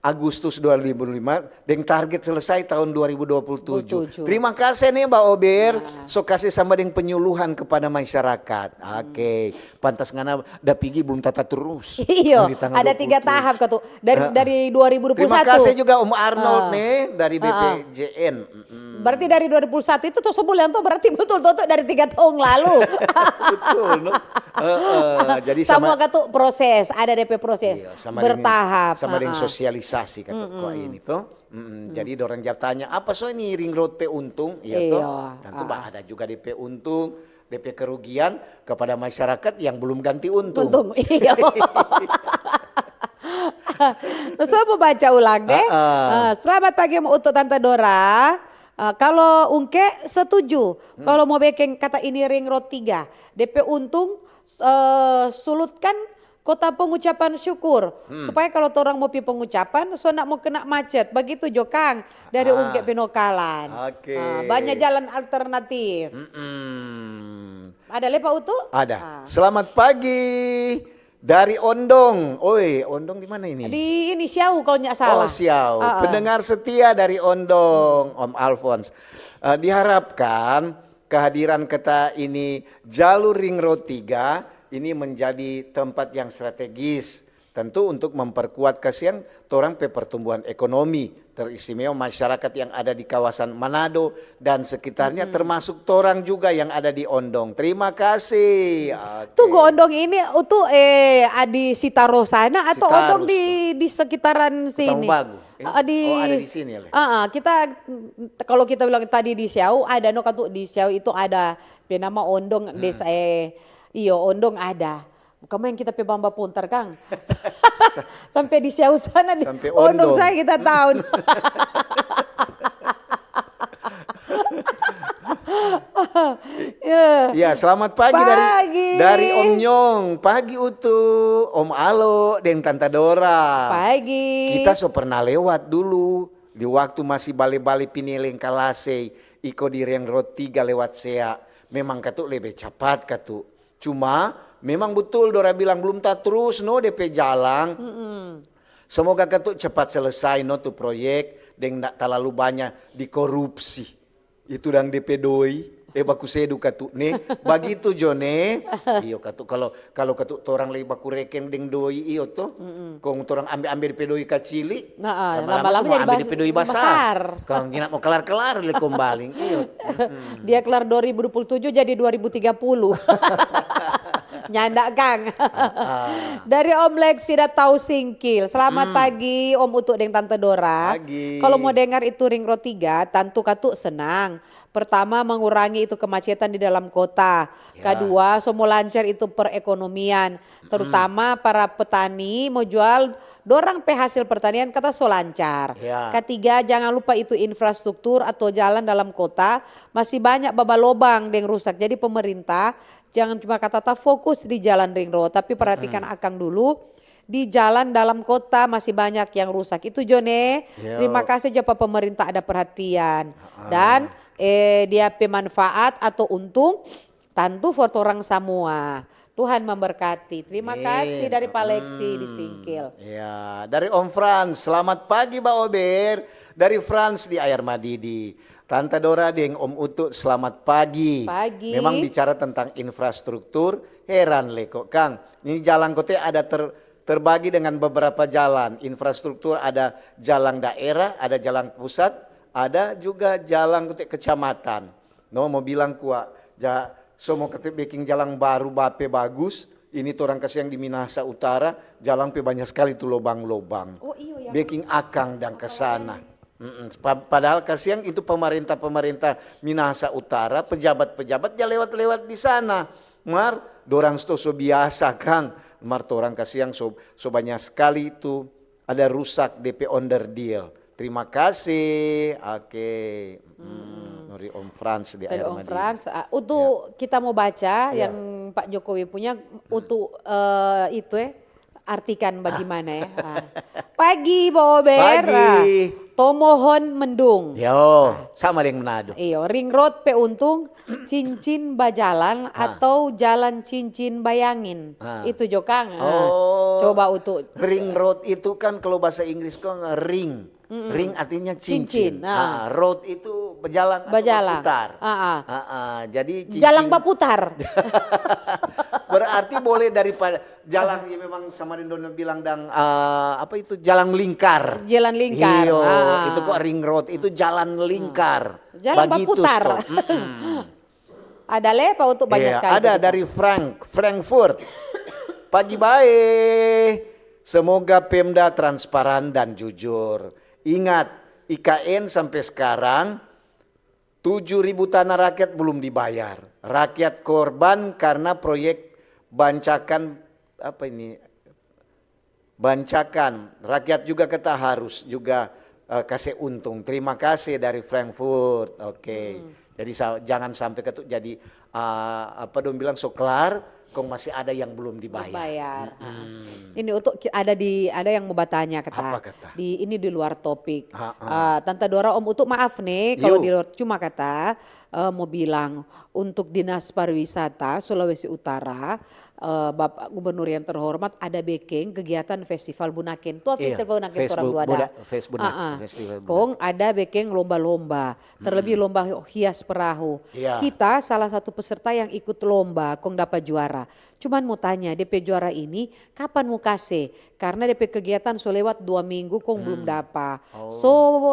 Agustus dua ribu lima deng target selesai tahun dua ribu dua puluh tujuh. Dua puluh tujuh. Terima kasih nih Mbak Ober, nah, so kasih sama deng penyuluhan kepada masyarakat. Hmm. Oke, pantas ngana da pigi belum tata terus. Iyo, dari tanggal ada tiga dua puluh tujuh. Tahap katu. Dari, heeh, dari dua ribu dua puluh satu. Terima kasih juga Om Arnold, ah, nih dari, ah, ah, B P J N. Mm. Berarti dari dua ribu dua puluh satu itu tuh sebulan tuh berarti betul tuh, tuh dari tiga tahun lalu. Betul, no? Heeh, jadi sama, sama katu proses, ada D P proses. Iya, sama deng, bertahap, sama deng, heeh, sosialisasi katu, mm-mm, kua ini tuh. Mm-mm. Jadi dorang ja tanya, "Apa so ini ring road pe untung?" Iya, iya, toh? Tentu, ah, bah, ada juga D P untung, D P kerugian kepada masyarakat yang belum ganti untung. Untung, iya. So, mo baca ulang deh. Ah, ah. Ah, selamat pagi untuk Tante Dora. Ah, kalo Ungke setuju, hmm, kalo mo bekeng kata ini ring road tiga, D P untung, eh, sulutkan kota pengucapan syukur, hmm, supaya kalo torang mo pi pengucapan, so ndak mo kena macet. Bagitu jo, Kang, dari, ah, Ungke Pinokalan. Oke. Ah, banya jalan alternatif. Mm-mm. Ada le, Pak Utu? Ada. Ah. Selamat pagi dari Ondong. Oi, Ondong di mana ini? Di ini, Siau, kalo ndak salah. Oh, Siau. Ah, ah. Pendengar setia dari Ondong, Om Alfons. Eh, diharapkan kehadiran kata ini jalur ring road tiga ini menjadi tempat yang strategis, tentu untuk memperkuat kasiang torang pe pertumbuhan ekonomi, teristimewa masyarakat yang ada di kawasan Manado dan sekitarnya, mm-mm, termasuk torang juga yang ada di Ondong. Terima kasih. Oke. Tunggu, Ondong ini tu, eh, di Sitaro sana atau Sitarus Ondong di, tuh, di sekitaran sini? Kota Mobagu. Eh, ah, di, oh, ada di sini, le? Ah, ah, kita, kalau kita bilang tadi di Siau, ada no katu di Siau itu ada pe nama Ondong, hmm, desa, eh, iyo, Ondong ada. Kama yang kita pe Bamba Pontar, Kang. Sampe di Siau sana, di Ondong. Sampe Ondong saya kita tahu. Ya. Ya, selamat pagi dari, pagi, dari Om Nyong. Pagi Utu, Om Alo, deng Tanta Dora. Pagi. Kita so pernah lewat dulu, di waktu masih bale-bale Pineleng Kalasei, iko di ring road tiga lewat Sea. Memang katu lebe capat katu. Cuma, memang butul Dora bilang, blum tatrus no de pe jalang. Mm-mm. Semoga katu cepat selesai no tu proyek, deng nda talalu banya dikorupsi. Itu dang de pe doi, eh, baku sedu katu, ne. Bagitu jo, ne. Iyo katu, kalo, kalo katu torang lei baku rekeng deng doi, iyo to. Mm-mm. Kong torang ambe-ambe de pe doi kacili, nah, ah, lama-lama lama-lama semua jadi ambe de bas-, pe doi basar. Basar. Kong nyanda mo kelar-kelar le kombaling, iyo. Mm-mm. Dia kelar dua ribu dua puluh tujuh jadi dua ribu tiga puluh. Nyanda, Kang. Ah, ah. Dari Om Lexi da Tau Singkil. Selamat, hmm, pagi, Om Utu deng Tante Dora. Pagi. Kalo mo dengar itu ring road tiga, tantu katu senang. Pertama, mengurangi itu kemacetan di dalam kota. Ya. Kadua, so mo lancar itu perekonomian. Terutama para petani mo jual dorang pe hasil pertanian kata so lancar. Ya. Katiga, jangan lupa itu infrastruktur atau jalan dalam kota masih banyak babalobang deng rusak. Jadi pemerintah jangan cuma kata ta fokus di jalan ring road, tapi perhatikan, mm-mm, akang dulu. Di jalan dalam kota masih banyak yang rusak. Itu jo ne. Yo. Terima kasih jo pa pemerintah ada perhatian. Ah. Dan, eh, dia pe manfaat atau untung tantu for torang samua. Tuhan memberkati. Terima kasih dari Pa Lexi di Singkil. Amin. Ya, dari Om Frans, selamat pagi, Ba Ober. Dari Frans di Air Madidi. Tanta Dora deng Om Utu, selamat pagi. Pagi. Memang bicara tentang infrastruktur, heran le kok, Kang. Ini jalan kote ada ter-, terbagi dengan beberapa jalan. Infrastruktur ada jalan daerah, ada jalan pusat, ada juga jalan kote kecamatan. No, mo bilang kua, ja, so mo kate beking jalang baru bape bagus, ini torang kasiang di Minahasa Utara, jalang pe banya skali tu lobang-lobang. Oh, iyo, ya. Beking akang dang ke sana. Mm-mm. Pa-, padahal kasiang itu pemerintah-pemerintah Minahasa Utara, pejabat-pejabat ja lewat-lewat di sana. Mar, dorang sto so biasa, kang. Mar torang kasiang so, so banya skali tu ada rusak de pe onderdil. Terima kasih. Oke. Hmm, hmm, dari Om Frans di Air Madidi. Dari Om Frans, ah, untuk, ya, kita mau baca, ya, yang Pak Jokowi punya, hmm, untuk, eh, itu, eh, Artikan bagimana ya? Ah. Pagi, Bober. Pagi. Ah. Tomohon mendung. Yo, sama deng Manado. Iyo, ring road pe untung, cincin bajalan atau jalan cincin bayangin. Ah. Itu jo kang. Ah. Oh. Coba utu. Ring road itu kan kalau bahasa Inggris kong ring. Mm-mm. Ring artinya cincin. Cincin, ah. Ah, road itu berjalan atau berputar. Ah, ah. Ah, ah. Jadi cincin. Jalang baputar. Berarti boleh daripada jalang yang memang sama deng dong bilang dang, ah, apa itu, jalang lingkar. Jalan lingkar. Iyo, ah, itu kok ring road, itu jalan lingkar. Jalang baputar. Bagitus to. Mm-mm. Ada le, Pak, untuk banyak sekali ada begitu. Dari Frank, Frankfurt. Pagi bae. Semoga Pemda transparan dan jujur. Ingat, I K N sampai sekarang tujuh ribu tanah rakyat belum dibayar. Rakyat korban karena proyek bancakan, apa ini? Bancakan, rakyat juga kita harus juga, eh, kase untung. Terima kasih dari Frankfurt. Oke. Hmm. Jadi sa-, jangan sampai ketuk jadi, ah, apa dong bilang, so klar, kong masih ada yang belum dibayar. Dibayar. Mm-mm. Ah. Ini untuk ki-, ada di, ada yang mau bertanya kata. Apa kata? Di, ini di luar topik. Ah, ah. Ah, Tante Dora, Om Utu, maaf nih kalau di luar, cuma kata, eh, mau bilang, untuk Dinas Pariwisata Sulawesi Utara, eh, Bapak Gubernur yang terhormat ada bekeng kegiatan Festival Bunaken. Tua, iya, Festival Bunaken, Facebook, orang dua ada. Buda-, Fes Bunak-, ah, ah. Festival Bunak-. Kong ada bekeng lomba-lomba, terlebih lomba hias perahu. Iya. Kita salah satu peserta yang ikut lomba, kong dapat juara. Cuman mau tanya, depe juara ini kapan mau kase? Karena depe kegiatan so lewat dua minggu, kong belum dapa. Oh. So,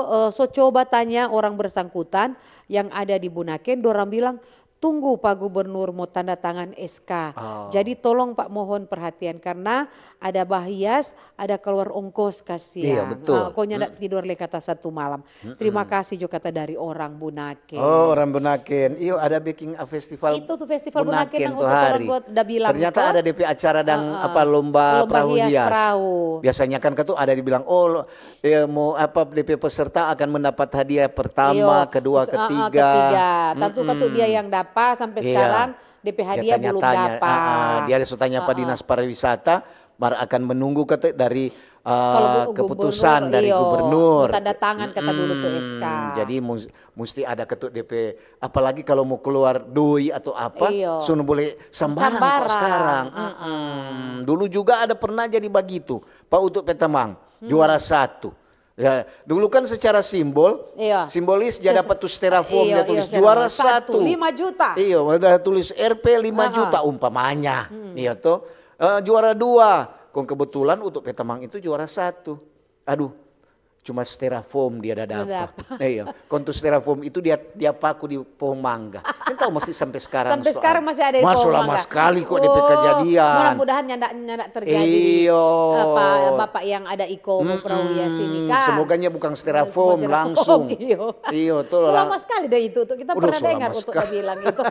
eh, so coba tanya orang bersangkutan yang ada di Bunaken, dorang bilang, "Tunggu Pak Gubernur mo tanda tangan S K. Oh. Jadi tolong Pak mohon perhatian karena ada bahias, ada kaluar ongkos, kasiang." Iya, betul. Ah, ko nyanda tidor le kata satu malam. Mm-mm. Terima kasih jo kata dari orang Bunaken. Oh, orang Bunaken. Iyo, ada biking, ah, festival Bunaken tu hari. Itu tu festival Bunaken yang untuk orang buat da bilang. Ternyata ada depe acara dang, ah, ah, apa, lomba perahu hias. Lomba hias perahu. Biasanya kan katu ada dibilang, oh, lo-, ya, mau apa, depe peserta akan mendapat hadiah pertama, kedua, ketiga. Iyo, ah, ah, ketiga. Tantu katu dia yang dapa sampe sekarang, depe hadiah belum dapa. Dia tanya-tanya, ah, ah, dia so tanya pa dinas pariwisata, mar akan menunggu kata dari, ah, keputusan dari gubernur. Kalau gu-, gubernur, iyo, tanda tangan kata dulu tu S K. Jadi mus-, musti ada katu depe, apalagi kalau mau keluar doi atau apa, iyo, so no boleh sambarang kok sekarang. Sambarang. Ah, ah. Dulu juga ada pernah jadi bagitu, pa Utu pe tamang, juara satu. Ya, dulu kan secara simbol, simbolis dia dapat tu styrofoam, dia tulis juara satu. Lima juta. Iyo, ada tulis R P lima juta umpamanya. Iyo to. Eh, juara dua, kong kebetulan Utu pe tamang itu juara satu. Aduh, cuma styrofoam dia da dapa. Iya, kong tu styrofoam itu dia, dia paku di pohong mangga. Kita masih sampai sekarang. Sampai sekarang masih ada di pohong mangga. Masih lama sekali kok depe kejadian. Mudah-mudahan nyanda, nyanda terjadi. Iyo. Apa, bapak yang ada iko perahu hias ini kan. Semoganya bukan styrofoam langsung. Iyo. Iyo, tu lama sekali deh itu. Kita pernah dengar untuk bilang itu.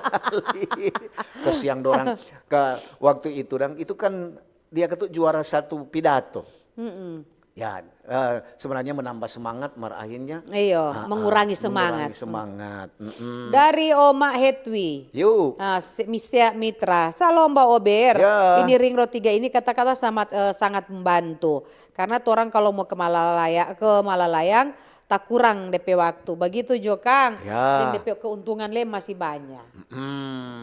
Kasiang dorang. Ke waktu itu dang, itu kan dia ketuk juara satu pidato. Ya, eh, sebenarnya menambah semangat, mar akhirnya, iyo, ah, ah, mengurangi semangat. Mengurangi semangat. Dari Oma Hetwi. Yuk. Ah, Misia Mitra. Salom, Ba Ober. Ya. Ini Ring Road tiga ini kata-kata sangat, eh, sangat membantu. Karena torang kalau mau ke Malalaya-, ke Malalayang, takurang depe waktu. Bagitu jo kang. Ya. Deng depe keuntungan le masih banya.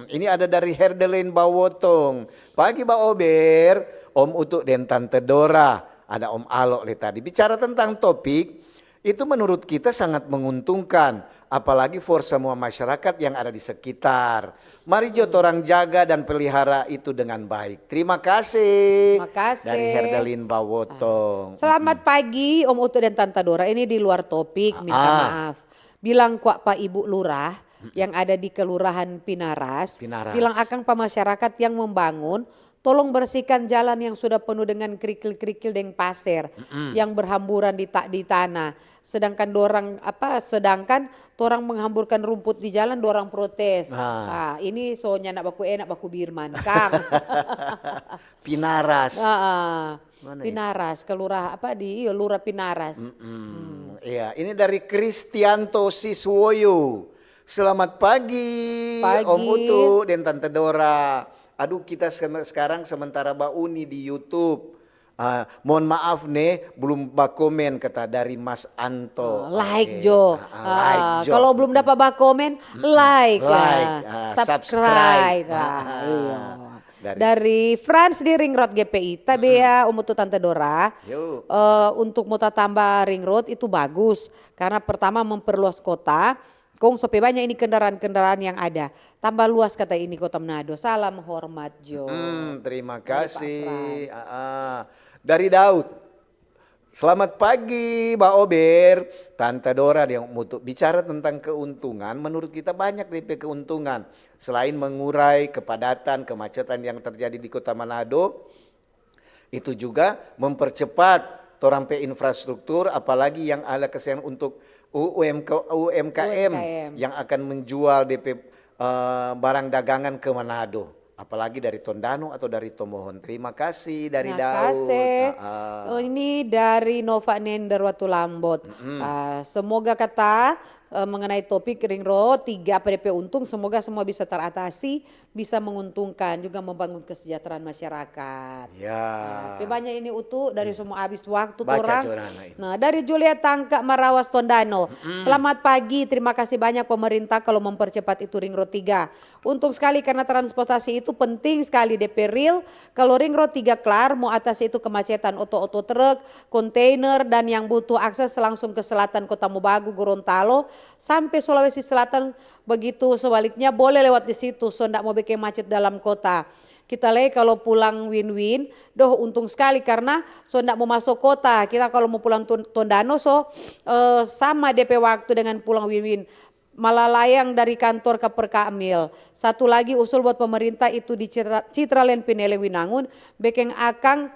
Ini ada dari Herdelin Bawotong. Pagi, Ba Ober, Om Utu deng Tante Dora, ada Om Alo le tadi. Bicara tentang topik, itu menurut kita sangat menguntungkan, apalagi for semua masyarakat yang ada di sekitar. Mari jo torang jaga dan pelihara itu dengan baik. Terima kasih. Terima kasih. Dari Herdelin Bawotong. Selamat pagi, Om Utu dan Tante Dora. Ini di luar topik, minta maaf. Bilang kwa pa Ibu Lurah yang ada di Kelurahan Pinaras, bilang akang pa masyarakat yang membangun, tolong bersihkan jalan yang sudah penuh dengan kerikil-kerikil deng paser yang berhamburan di ta-, di tanah. Sedangkan dorang, apa, sedangkan torang menghamburkan rumput di jalan, dorang protes. Ah, ini so nyanda baku enak, baku birman, kang. Pinaras. Mana ya? Pinaras, kelurah-, apa, di, iyo, Lurah Pinaras. Iya, ini dari Kristianto Siswoyo. Selamat pagi, Om Utu dan Tante Dora. Aduh, kita se-, sekarang sementara bauni di YouTube. Ah, mohon maaf ne, belum bakomen, kata dari Mas Anto. Ah, like Oke. jo. Ah, ah, Ah, like jo. Kalau belum dapat bakomen, like, Like, ah, ah, subscribe. Subscribe. Ah, Ah, iya. dari Dari France di Ring Road G P I, tabea Om Utu, Tante Dora. Yuk. Eh, untuk mo tatamba Ring Road itu bagus karena pertama memperluas kota. Kong so pe banya ini kendaraan-kendaraan yang ada. Tambah luas kata ini Kota Manado. Salam hormat jo. Hmm, terima Dari Pak kasih. Frans. Ah, ah. Dari Daud. Selamat pagi, Ba Ober. Tante Dora yang untuk bicara tentang keuntungan, menurut kita banyak D P keuntungan. Selain mengurai kepadatan, kemacetan yang terjadi di Kota Manado, itu juga mempercepat torang pe infrastruktur, apalagi yang ada kesian untuk U M K, U M K M U M K M. Yang akan menjual D P, eh, barang dagangan ke Manado. Apalagi dari Tondano atau dari Tomohon. Terima kasih dari Nah, Daud. kase. Ah, ah. Oh, ini dari Nova Nender Watulambot. Ah, semoga kata, eh, mengenai topik Ring Road tiga apa D P untung, semoga semua bisa teratasi, bisa menguntungkan, juga membangun kesejahteraan masyarakat. Ya. Nah, pe banya ini Utu dari semua habis waktu Baca torang. jo, Nana, ini. Nah, dari Julia Tangka Marawas Tondano. Selamat pagi, terima kasih banyak pemerintah kalau mempercepat itu Ring Road tiga. Untung sekali karena transportasi itu penting sekali D P real. Kalau Ring Road tiga klar, mo atas itu kemacetan oto-oto truk, kontainer, dan yang butuh akses langsung ke selatan Kota Mobagu, Gorontalo, sampe Sulawesi Selatan. Begitu sebaliknya boleh lewat di situ, so ndak mo beking macet dalam kota. Kita lei kalau pulang Win-Win, doh untung sekali karena so ndak mo maso kota. Kita kalau mo pulang Ton-, Tondano so, eh, sama D P waktu dengan pulang Win-Win. Malalayang dari kantor ka Perkamil. Satu lagi usul buat pemerintah itu di Citra-, Citraland Pinele Winangun, beking akang,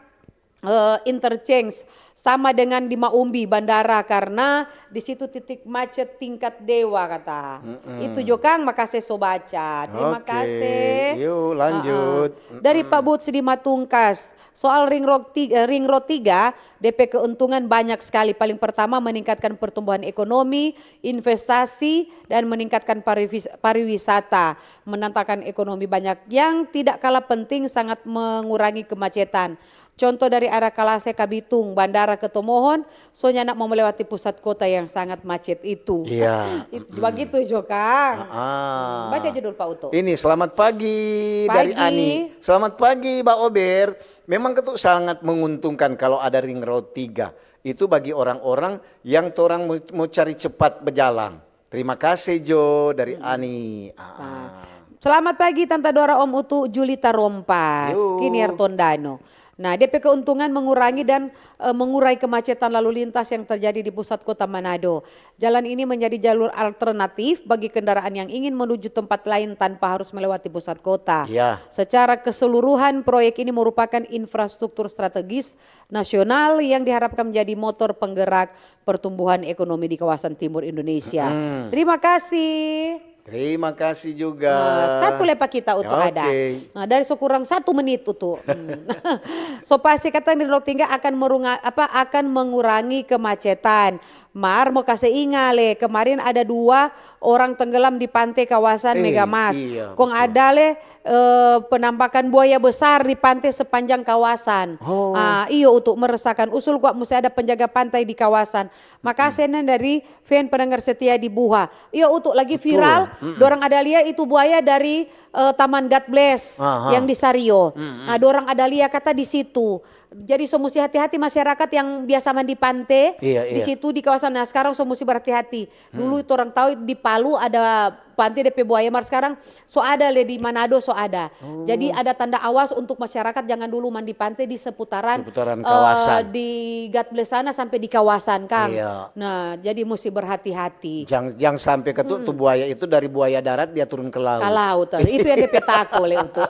eh, interchange sama dengan di Maumbi Bandara karena di situ titik macet tingkat dewa kata. Itu jo kang, makase so baca. Terima Oke, kasih. yuk, lanjut. Ah, ah. Dari Pak Buts di Matungkas, soal Ring Road ti-, eh, Ring Road tiga, D P keuntungan banyak sekali. Paling pertama meningkatkan pertumbuhan ekonomi, investasi, dan meningkatkan pariwis-, pariwisata. Mendatangkan ekonomi banyak yang tidak kalah penting sangat mengurangi kemacetan. Contoh dari arah Kalase Kabitung, Bandara ke Tomohon, so nyanda mo melewati pusat kota yang sangat macet itu. Iya. It-, begitu jo kang. Ah. Baca judul Pak Uto. Ini, selamat pagi dari Pagi. Ani. Selamat pagi, Ba Ober. Memang itu sangat menguntungkan kalau ada Ring Road tiga. Itu bagi orang-orang yang torang mau, mau cari cepat berjalan. Terima kasih jo dari Ani. Ah, ah. Selamat pagi Tanta Dora, Om Utu, Julita Rompas, Yo. Kiniar Tondano. Nah, D P keuntungan mengurangi dan, eh, mengurai kemacetan lalu lintas yang terjadi di pusat kota Manado. Jalan ini menjadi jalur alternatif bagi kendaraan yang ingin menuju tempat lain tanpa harus melewati pusat kota. Ya. Secara keseluruhan, proyek ini merupakan infrastruktur strategis nasional yang diharapkan menjadi motor penggerak pertumbuhan ekonomi di kawasan timur Indonesia. Hmm. Terima kasih. Terima kasih juga. Nah, satu lepa kita untuk Oke. ada. Nah, dari so kurang satu menit tu. Hmm. So pasti kata Ring Road tiga akan merunga-, apa, akan mengurangi kemacetan. Mar mo kase inga le, kemarin ada dua orang tenggelam di pante kawasan Eh, Megamas. iya, Kong betul. Ada le, eh, penampakan buaya besar di pante sepanjang kawasan. Oh. Ah, iyo, untuk meresahkan. Usul kwa musti ada penjaga pantai di kawasan. Makase nen dari fan pendengar setia di Buha. Iyo, untuk lagi Betul. Viral, Mm-mm. dorang ada lia itu buaya dari, eh, Taman God Bless Aha. yang di Sario. Mm-mm. Nah, dorang ada lia kata di situ. Jadi so musti hati-hati masyarakat yang biasa mandi pante Iya, di iya. situ di kawasan. Nah, sekarang so musti berhati-hati. Dulu torang tahu di Palu ada pante depe buaya, mar sekarang so ada le di Manado, so ada. Oh. Jadi ada tanda awas untuk masyarakat jangan dulu mandi pante di seputaran, Seputaran eh, kawasan. Di God Bless sana sampai di kawasan, Kang. Iya. Nah, jadi musti berhati-hati. Jang, jang sampe ke tu, tu buaya itu dari buaya darat dia turun ke laut. Ka laut, itu yang depe tako le itu.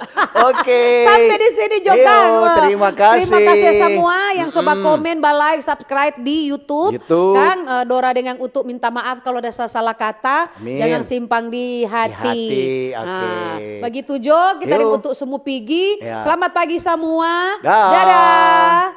Oke. Sampai di sini jo, Iyo, Kang. Wah, terima kasih. Terima kasih semua yang so ba komen, ba like, subscribe di YouTube. YouTube. Kang, eh, Dora deng Utu minta maaf kalau ada salah kata. Amin. Jangan simpang di hati. Di hati, oke. Nah, begitu jo kita Yo. Deng Utu semua pigi. Ya. Selamat pagi semua. Dah. Dadah.